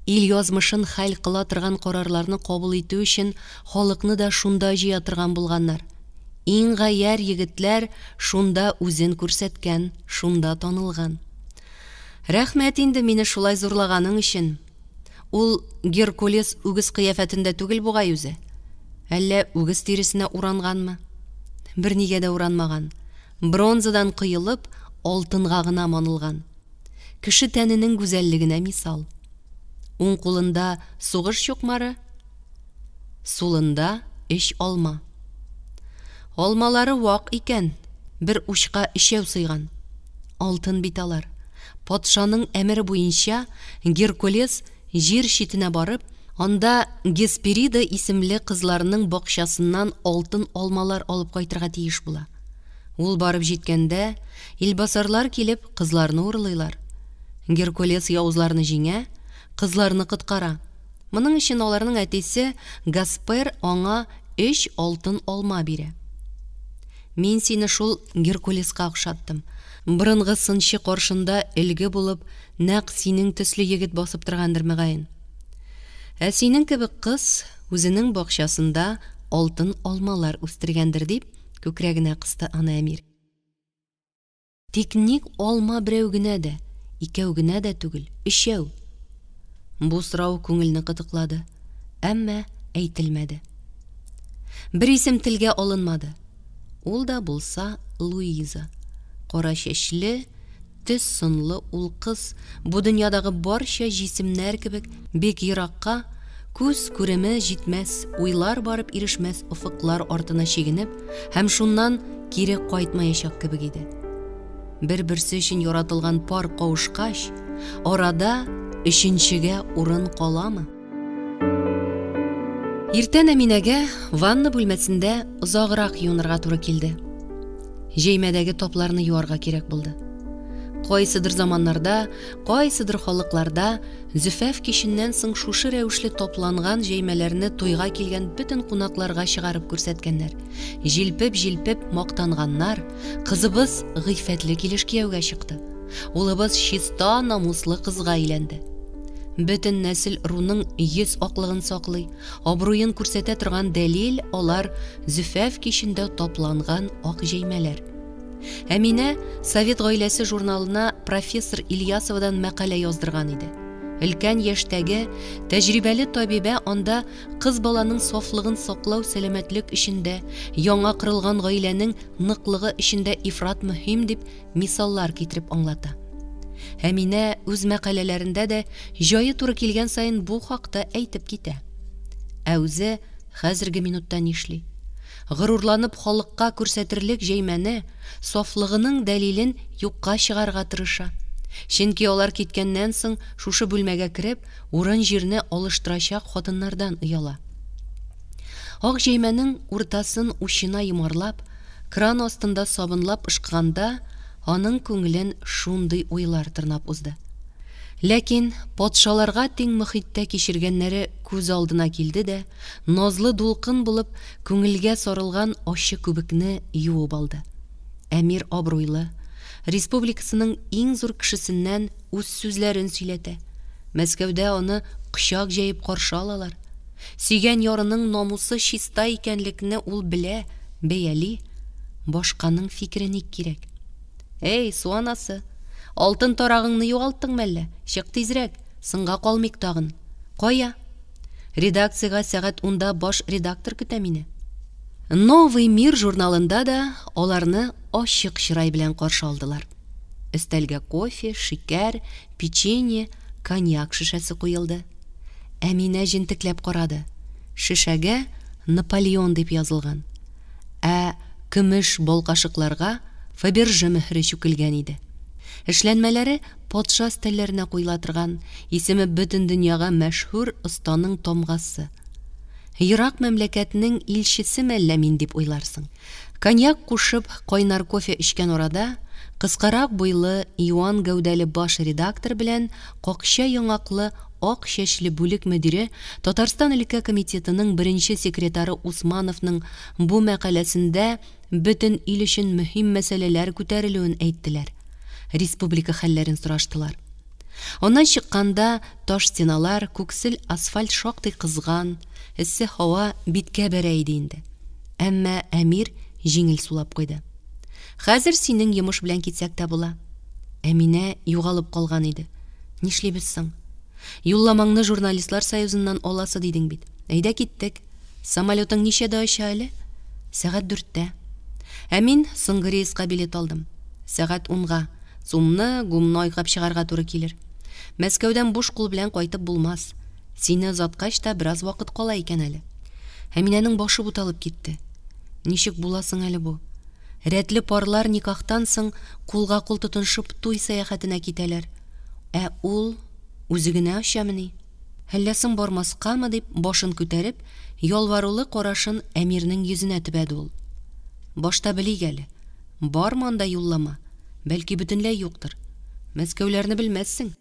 Ил язмышын хәл кыла торган карарларны кабул итү өчен халыкны да шунда җыя торган булганнар. Иң гаярь егетләр шунда үзен күрсәткән, шунда танылган. Рәхмәт инде мине шулай зурлаганың өчен. Ул Геркулес үгез кыяфәтендә түгел бугай үзе. Әллә үгез тиресенә уранганмы? Бернигә дә уранмаган. Бронзадан коелып, алтынга гына манылган. Кеше тәненең гүзәллегенә мисал. Уң кулында сугыш чукмары, сулында өч алма. Алмалары вак икән, бер учка өчәү сыйган. Алтын бит алар. Патшаның әмере буенча Геркулес җир читенә барып, анда Гесперида исемле кызларның бакчасыннан алтын алмалар алып кайтырга тиеш була. Ул барып җиткәндә, илбасарлар килеп, кызларны урлыйлар. Геркулес явызларны җиңә, кызларны коткара. Моның өчен аларның әтисе Гаспер аңа өч алтын алма бирә. Мин сине шул Геркулеска охшаттым. Борынгы сынчы каршында өлге булып, нәкъ синең төсле егет басып торгандыр, мөгаен. Ә синең кебек кыз үзенең бакчасында алтын алмалар үстергәндер, дип, күкрәгенә кысты аны Әмир. Тик ник алма берәү генә дә, икәү генә дә түгел, өчәү? Бу сорау күңелне кытыклады, әмма әйтелмәде. Бер исем телгә алынмады. Ул да булса Луиза. Кара чәчле, төз сынлы ул кыз бу дөньядагы барча җисемнәр кебек бик еракка, күз күреме җитмәс, уйлар барып ирешмәс офыклар артына чигенеп, һәм шуннан кире кайтмаячак кебек иде. Бер-берсе өчен яратылган пар кавышкач, арада өченчегә урын каламы? Иртән Әминәгә ванна бүлмәсендә озаграк юынырга туры килде. Җәймәдәге тапларны юарга кирәк булды. Кайсыдыр заманнарда, кайсыдыр халыкларда Зөфәф киченнән соң шушы рәвешле тапланган җәймәләрне туйга килгән бөтен кунакларга чыгарып күрсәткәннәр. Җилпеп-җилпеп мактанганнар, кызыбыз гыйффәтле килеш кияүгә чыкты. Улыбыз чиста намуслы кызга әйләнде. Бөтен нәсел-ыруның йөз аклыгын саклый, абруен күрсәтә торган дәлил алар Зөфәф кичендә тапланган ак җәймәләр. Әминә Совет гаиләсе журналына профессор Ильясовадан мәкалә яздырган иде. Өлкән яшьтәге, тәҗрибәле табибә анда кыз баланың сафлыгын саклау сәламәтлек өчен дә, яңа корылган гаиләнең ныклыгы өчен дә ифрат мөһим дип мисаллар китереп аңлата. Әминә үз мәкаләләрендә дә җае туры килгән саен бу хакта әйтеп китә. Ә үзе Хәзерге минутта нишли? Горурланып халыкка күрсәтерлек җәймәне, сафлыгының дәлилен юкка чыгарырга тырыша. Чөнки алар киткәннән соң шушы бүлмәгә кереп, урын-җирне алыштырачак хатыннардан ояла. Ак җәймәнең уртасын учына йомарлап, кран астында сабынлап ышкыганда, аның күңелен шундый уйлар тырнап узды. Ләкин патшаларга тиң мохиттә кичергәннәре күз алдына килде дә, назлы дулкын булып, күңелгә сарылган ачы күбекне юып алды. Әмир абруйлы, республикасының иң зур кешесеннән үз сүзләрен сөйләтә. Мәскәүдә аны кочак җәеп каршы алалар. Сөйгән ярының намусы чиста икәнлекне ул белә, бәяли. Башканың фикере ник кирәк? Әй, су анасы! Алтын тарагыңны югалттың мәллә? Чык тизрәк, соңга калмыйк тагын. Кая? Редакциягә сәгать унда баш редактор көтә мине. Новый мир журналында да аларны ачык чырай белән каршы алдылар. Өстәлгә кофе, шикәр, печенье, коньяк шешәсе куелды. Әминә җентекләп карады. Шешәгә Наполеон дип язылган. Ә көмеш балкашыкларга Фаберже мөһере чүкелгән иде. Эшләнмәләре патша өстәлләренә куела торган, исеме бөтен дөньяга мәшһүр останың тамгасы. Ерак мәмләкәтнең илчесе мәллә мин дип уйларсың. Коньяк кушып кайнар кофе эчкән арада, кыскарак буйлы, юан гәүдәле баш редактор белән какча яңаклы Ак чәчле бүлек мөдире, Татарстан өлкә комитетының беренче секретаре Усмановның бу мәкаләсендә бөтен ил өчен мөһим мәсьәләләр күтәрелүен әйттеләр. Республика хәлләрен сораштылар. Аннан чыкканда таш стеналар, күксел асфальт шактый кызган, эссе һава биткә бәрә иде инде. Әмма Әмир җиңел сулап куйды. Хәзер синең йомыш белән китсәк тә була. Әминә югалып калган иде. Нишлибез соң? Юлламаңны Журналистлар союзыннан аласы дидең бит. Әйдә киттек. Самолетың ничәдә оча әле? Сәгать дүрттә. Ә мин соңгы рейска билет алдым. Сәгать унга. ЦУМны, ГУМны айкап чыгарга туры килер. Мәскәүдән буш кул белән кайтып булмас. Сине озаткач та бераз вакыт кала икән әле. Әминәнең башы буталып китте. Ничек була соң әле бу? Рәтле парлар никахтан соң кулга-кул тотынышып туй сәяхәтенә китәләр. Ә ул үзе генә очамыни? Әллә соң бармаскамы дип башын күтәреп, ялварулы карашын Әмирнең йөзенә төбәде ул. Башта белик әле, бармы анда юллама? Бәлки бөтенләй юктыр. Мәскәүләрне белмәссең.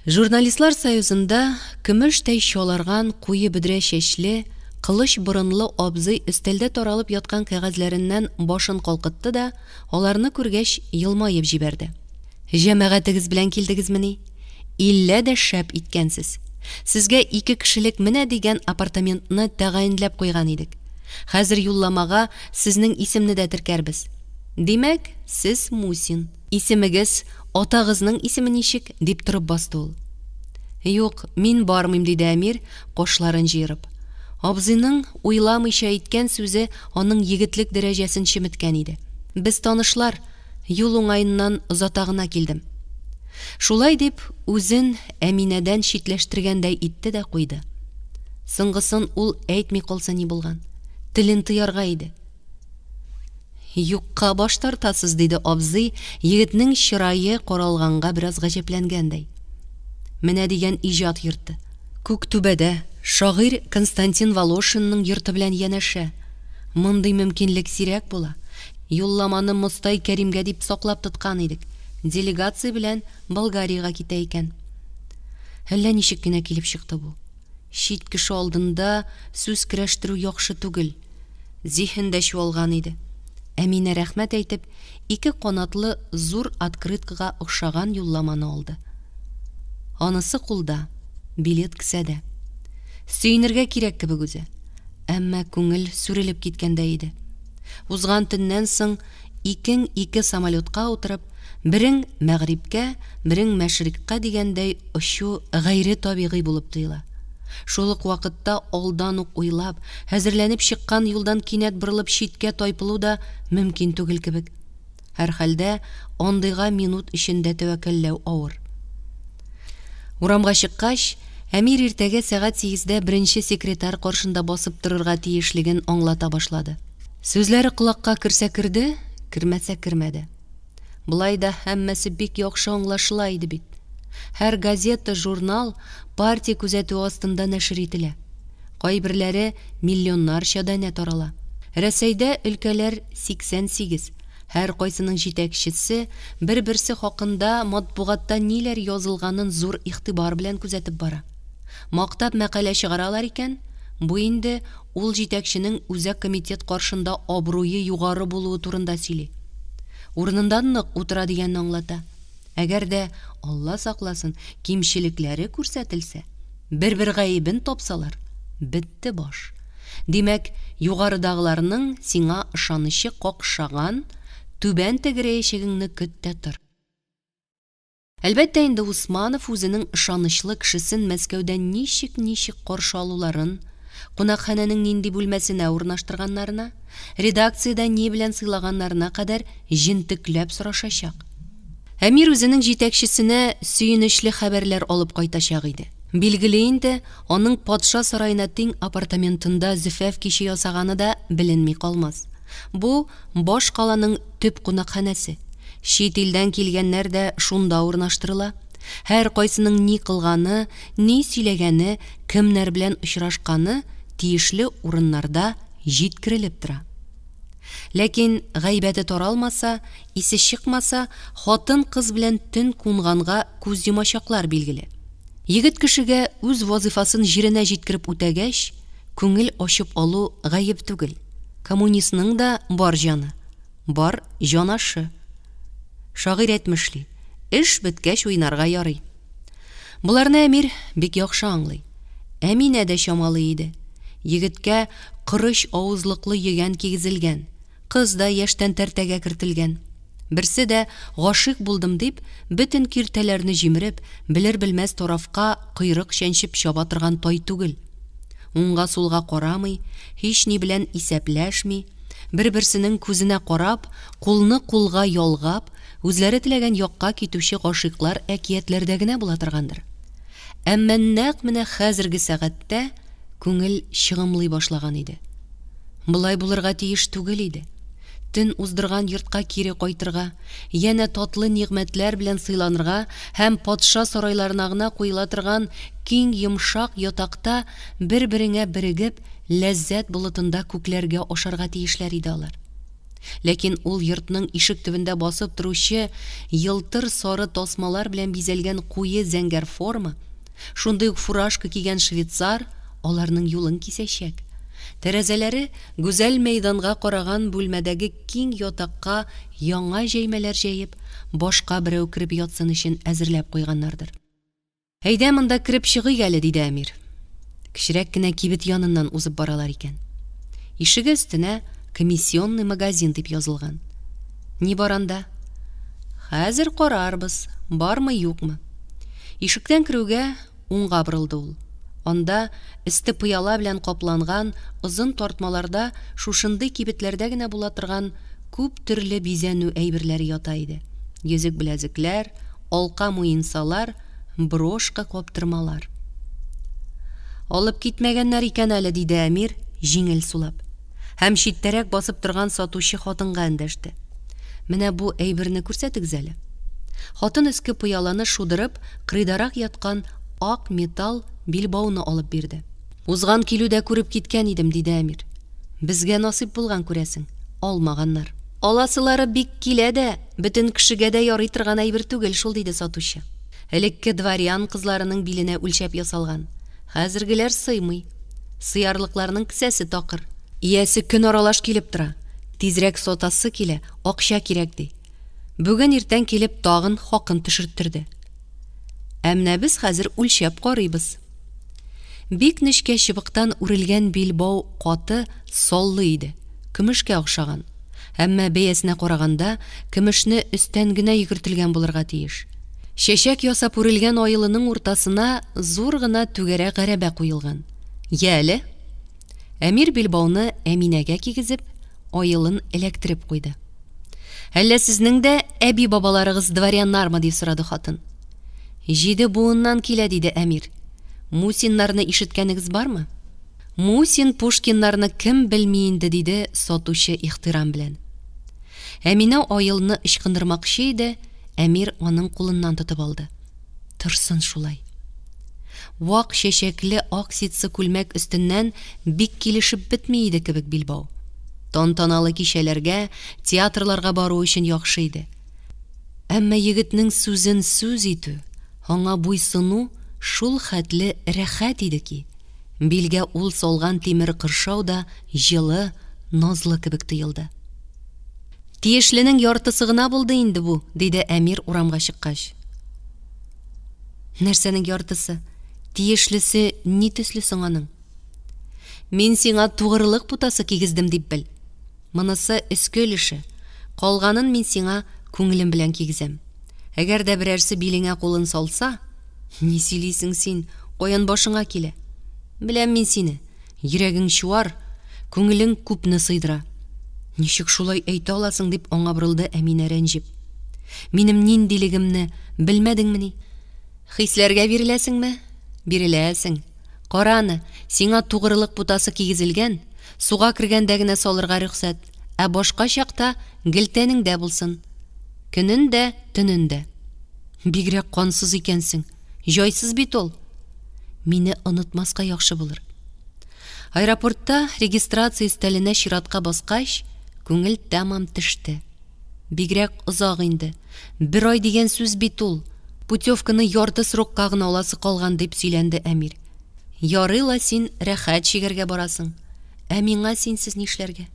Журналистлар союзында көмештәй чаларган куе бөдрә чәчле, кылыч борынлы абзый өстәлдә таралып яткан кәгазьләреннән башын калкытты да, аларны күргәч, елмаеп җибәрде. Җәмәгатегез белән килдегезмени? Иллә дә шәп иткәнсез. Сезгә ике кешелек менә дигән апартаментны тәгаенләп куйган идек. Хәзер юлламага сезнең исемне дә теркәрбез. Димәк, сез Мусин. Исемегез, атагызның исеме ничек? дип торып басты ул. Юк, мин бармыйм, диде Әмир, кашларын җыерып. Абзыйның уйламыйча әйткән сүзе аның егетлек дәрәҗәсен чеметкән иде. Без танышлар, юл уңаеннан озата гына килдем. Шулай дип, үзен Әминәдән читләштергәндәй итте дә куйды. Соңгысын ул әйтми калса ни булган? Телен тыярга иде. Юкка баш тартасыз, диде абзый, егетнең чырае каралганга бераз гаҗәпләнгәндәй. Менә дигән иҗат йорты. Күк түбәдә, шагыйрь Константин Волошинның йорты белән янәшә. Мондый мөмкинлек сирәк була. Юлламаны Мостай Кәримгә дип саклап тоткан идек. Делегация белән Болгариягә китә икән. Әллә ничек кенә килеп чыкты бу. Чит кеше алдында сүз көрәштерү яхшы түгел. Зиһен дә чуалган иде. Әминә рәхмәт әйтеп, ике канатлы зур открыткага охшаган юлламаны алды. Анысы кулда, билет кесәдә. Сөенергә кирәк кебек үзе. Әмма күңел сүрелеп киткәндәй иде. Узган төннән соң икең ике самолетка утырып, берең мәгърибкә, берең мәшрикъка дигәндәй очу гайре табигый булып тоела. Шул ук вакытта алдан ук уйлап, әзерләнеп чыккан юлдан кинәт борылып читкә тайпылу да мөмкин түгел кебек. Һәрхәлдә, андыйга минут эчендә тәвәккәлләү авыр. Урамга чыккач, Әмир иртәгә сәгать сигездә беренче секретарь каршында басып торырга тиешлеген аңлата башлады. Сүзләре колакка керсә керде, кермәсә кермәде. Болай да һәммәсе бик яхшы аңлашыла иде бит. Һәр газета, журнал партия күзәтүе астында нәшер ителә. Кайберләре миллионнарча данә тарала. Рәсәйдә өлкәләр 88, һәркайсының җитәкчесе бер-берсе хакында матбугатта ниләр язылганын зур игътибар белән күзәтеп бара. Мактап мәкалә чыгаралар икән, бу инде ул җитәкченең Үзәк Комитет каршында абруе югары булуы турында сөйли. Урынында нык утыра дигәнне аңлата. Әгәр дә, Алла сакласын, кимчелекләре күрсәтелсә, бер-бер гаебен тапсалар, бетте баш. Димәк, югарыдагыларның сиңа ышанычы какшаган, түбән тәгәрәячәгеңне көт тә тор. Әлбәттә инде, Усманов үзенең ышанычлы кешесен Мәскәүдә ничек-ничек каршы алуларын, кунакханәнең нинди бүлмәсенә урнаштырганнарына, редакциядә ни белән сыйлаганнарына кадәр җентекләп сорашачак. Әмир үзенең җитәкчесенә сөенечле хәбәрләр алып кайтачак иде. Билгеле инде, аның патша сараена тиң апартаментында зөфәф киче ясаганы да беленми калмас. Бу, баш каланың төп кунакханәсе. Чит илдән килгәннәр дә шунда урнаштырыла. Һәркайсының ни кылганы, ни сөйләгәне, кемнәр белән очрашканы тиешле урыннарда җиткерелеп тора. Ләкин гайбәте таралмаса, исе чыкмаса, хатын-кыз белән төн кунганга күз йомачаклар, билгеле. Егет кешегә үз вазыйфасын җиренә җиткереп үтәгәч, күңел ачып алу гаеп түгел. Коммунистның да бар җаны. Бар җанашы. Шагыйрь әйтмешли, эш беткәч уйнарга ярый. Боларны Әмир бик яхшы аңлый. Әминә дә чамалый иде. Егеткә корыч авызлыклы йөгән кигезелгән, кыз да яшьтән тәртәгә кертелгән. Берсе дә, гашыйк булдым дип, бөтен киртәләрне җимереп, белер-белмәс тарафка койрык чәнчеп чаба торган тай түгел. Уңга-сулга карамый, һични белән исәпләшми, бер-берсенең күзенә карап, кулны кулга ялгап, үзләре теләгән якка китүче гашыйклар әкиятләрдә генә була торгандыр. Әмма нәкъ менә хәзерге сәгатьтә күңел чыгымлый башлаган иде. Болай булырга тиеш түгел иде. Төн уздырган йортка кире кайтырга, янә татлы нигъмәтләр белән сыйланырга һәм патша сарайларына гына куела торган киң йомшак ятакта бер-береңә берегеп, ләззәт болытында күкләргә ашарга тиешләр иде алар. Ләкин ул йортның ишек төбендә басып торучы елтыр сары тасмалар белән бизәлгән куе зәңгәр форма, шундый ук фуражка кигән швейцар аларның юлын кисәчәк. Тәрәзәләре гүзәл мәйданга караган бүлмәдәге киң ятакка яңа җәймәләр җәеп, башка берәү кереп ятсын өчен әзерләп куйганнардыр. Әйдә, монда кереп чыгыйк әле, диде Әмир. Кечерәк кенә кибет яныннан узып баралар икән. Ишеге өстенә Комиссионный магазин дип язылган. Ни бар анда? Хәзер карарбыз, бармы, юкмы. Ишектән керүгә уңга борылды ул. Анда, өсте пыяла белән капланган озын тартмаларда шушындый кибетләрдә генә була торган күп төрле бизәнү әйберләре ята иде. Йөзек-беләзекләр, алка-муенсалар, брошка-каптырмалар. Алып китмәгәннәр икән әле, диде Әмир, җиңел сулап. Һәм читтәрәк басып торган сатучы хатынга эндәште. Менә бу әйберне күрсәтегез әле. Хатын өске пыяланы шудырып, кырыйдарак яткан ак металл билбауны алып бирде. Узган килүдә күреп киткән идем, диде Әмир. Безгә насыйп булган, күрәсең, алмаганнар. Аласылары бик килә дә, бөтен кешегә дә ярый торган әйбер түгел шул, диде сатучы. Элекке дворян кызларының биленә үлчәп ясалган. Хәзергеләр сыймый. Сыярлыкларның кесәсе такыр. Иясе көн аралаш килеп тора. Тизрәк сатасы килә, акча кирәк, ди. Бүген иртән килеп тагын хакын төшерттерде. Ә менә без хәзер үлчәп карыйбыз. Бик нечкә чыбыктан үрелгән билбау каты, саллы иде. Көмешкә охшаган. Әмма бәясенә караганда, көмешне өстән генә йөгертелгән булырга тиеш. Чәчәк ясап үрелгән аелының уртасына зур гына түгәрәк гәрәбә куелган. Яле! Әмир билбауны Әминәгә кигезеп, аелын эләктереп куйды. Әллә сезнең дә әби-бабаларыгыз дворяннармы? дип сорады хатын. Җиде буыннан килә, диде Әмир. Мусиннарны ишеткәнегез бармы? Мусин, Пушкиннарны кем белми инде, диде сатучы ихтирам белән. Әминә аелны ычкындырмакчы иде, Әмир аның кулыннан тотып алды. Торсын шулай. Вак чәчәкле ак ситсы күлмәк өстеннән бик килешеп бетми иде кебек билбау. Тантаналы кичәләргә, театрларга бару өчен яхшы иде. Әмма егетнең сүзен сүз итү, аңа буйсыну шул хәтле рәхәт иде ки, билгә ул салган тимер кыршау да җылы, назлы кебек тоелды. Тиешленең яртысы гына булды инде бу, диде Әмир урамга чыккач. Нәрсәнең яртысы? Тиешлесе ни төсле соң аның? Мин сиңа тугрылык путасы кигездем дип бел. Монысы өске өлеше. Калганын мин сиңа күңелем белән кигезәм. Әгәр дә берәрсе билеңә кулын салса, Ни сөйлисең син, каян башыңа килә? Беләм мин сине, йөрәгең чуар, күңелең күпне сыйдыра. Ничек шулай әйтә аласың, дип аңа борылды Әминә рәнҗеп. Минем ниндилегемне белмәдеңмени? Хисләргә биреләсеңме? Биреләсең. Кара аны, сиңа тугрылык путасы кигезелгән, суга кергәндә генә салырга рөхсәт, ә башка чакта гел тәнеңдә булсын. Көнен дә, төнен дә. Бигрәк кансыз икәнсең. Җайсыз бит ул. Мине онытмаска яхшы булыр. Аэропортта регистрация өстәленә чиратка баскач, күңел тәмам төште. Бигрәк озак инде. Бер ай дигән сүз бит ул. Путевканы ярты срокка гына аласы калган, дип сөйләнде Әмир. Ярый ла син рәхәт чигәргә барасың. Ә миңа синсез нишләргә?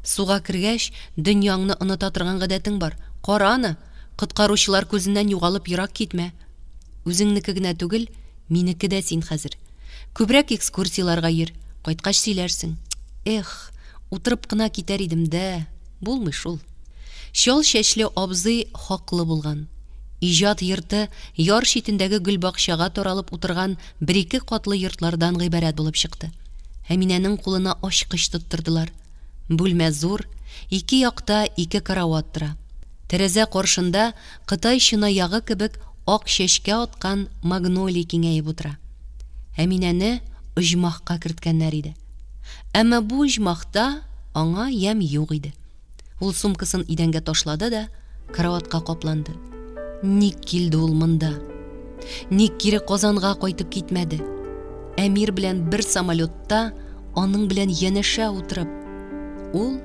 Суга кергәч, дөньяңны оныта торган гадәтең бар. Кара аны, коткаручылар күзеннән югалып ерак китмә. Үзеңнеке генә түгел, минеке дә син хәзер. Күбрәк экскурсияләргә йөр, кайткач сөйләрсең. Эх, утырып кына китәр идем дә, булмый шул. Чал чәчле абзый хаклы булган. Иҗат йорты яр читендәге гөлбакчага таралып утырган бер-ике катлы йортлардан гыйбарәт булып чыкты. Әминәнең кулына ачкыч тоттырдылар. Бүлмә зур, ике якта ике карават тора. Тәрәзә каршында кытай чынаягы кебек ак чәчкә аткан магнолий киңәеп утыра. Әминәне оҗмахка керткәннәр иде. Әмма бу оҗмахта аңа ямь юк иде. Ул сумкасын идәнгә ташлады да караватка капланды. Ник килде ул монда? Ник кире Казанга кайтып китмәде? Әмир белән бер самолетта аның белән янәшә утырып, ул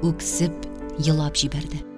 үксеп елап җибәрде.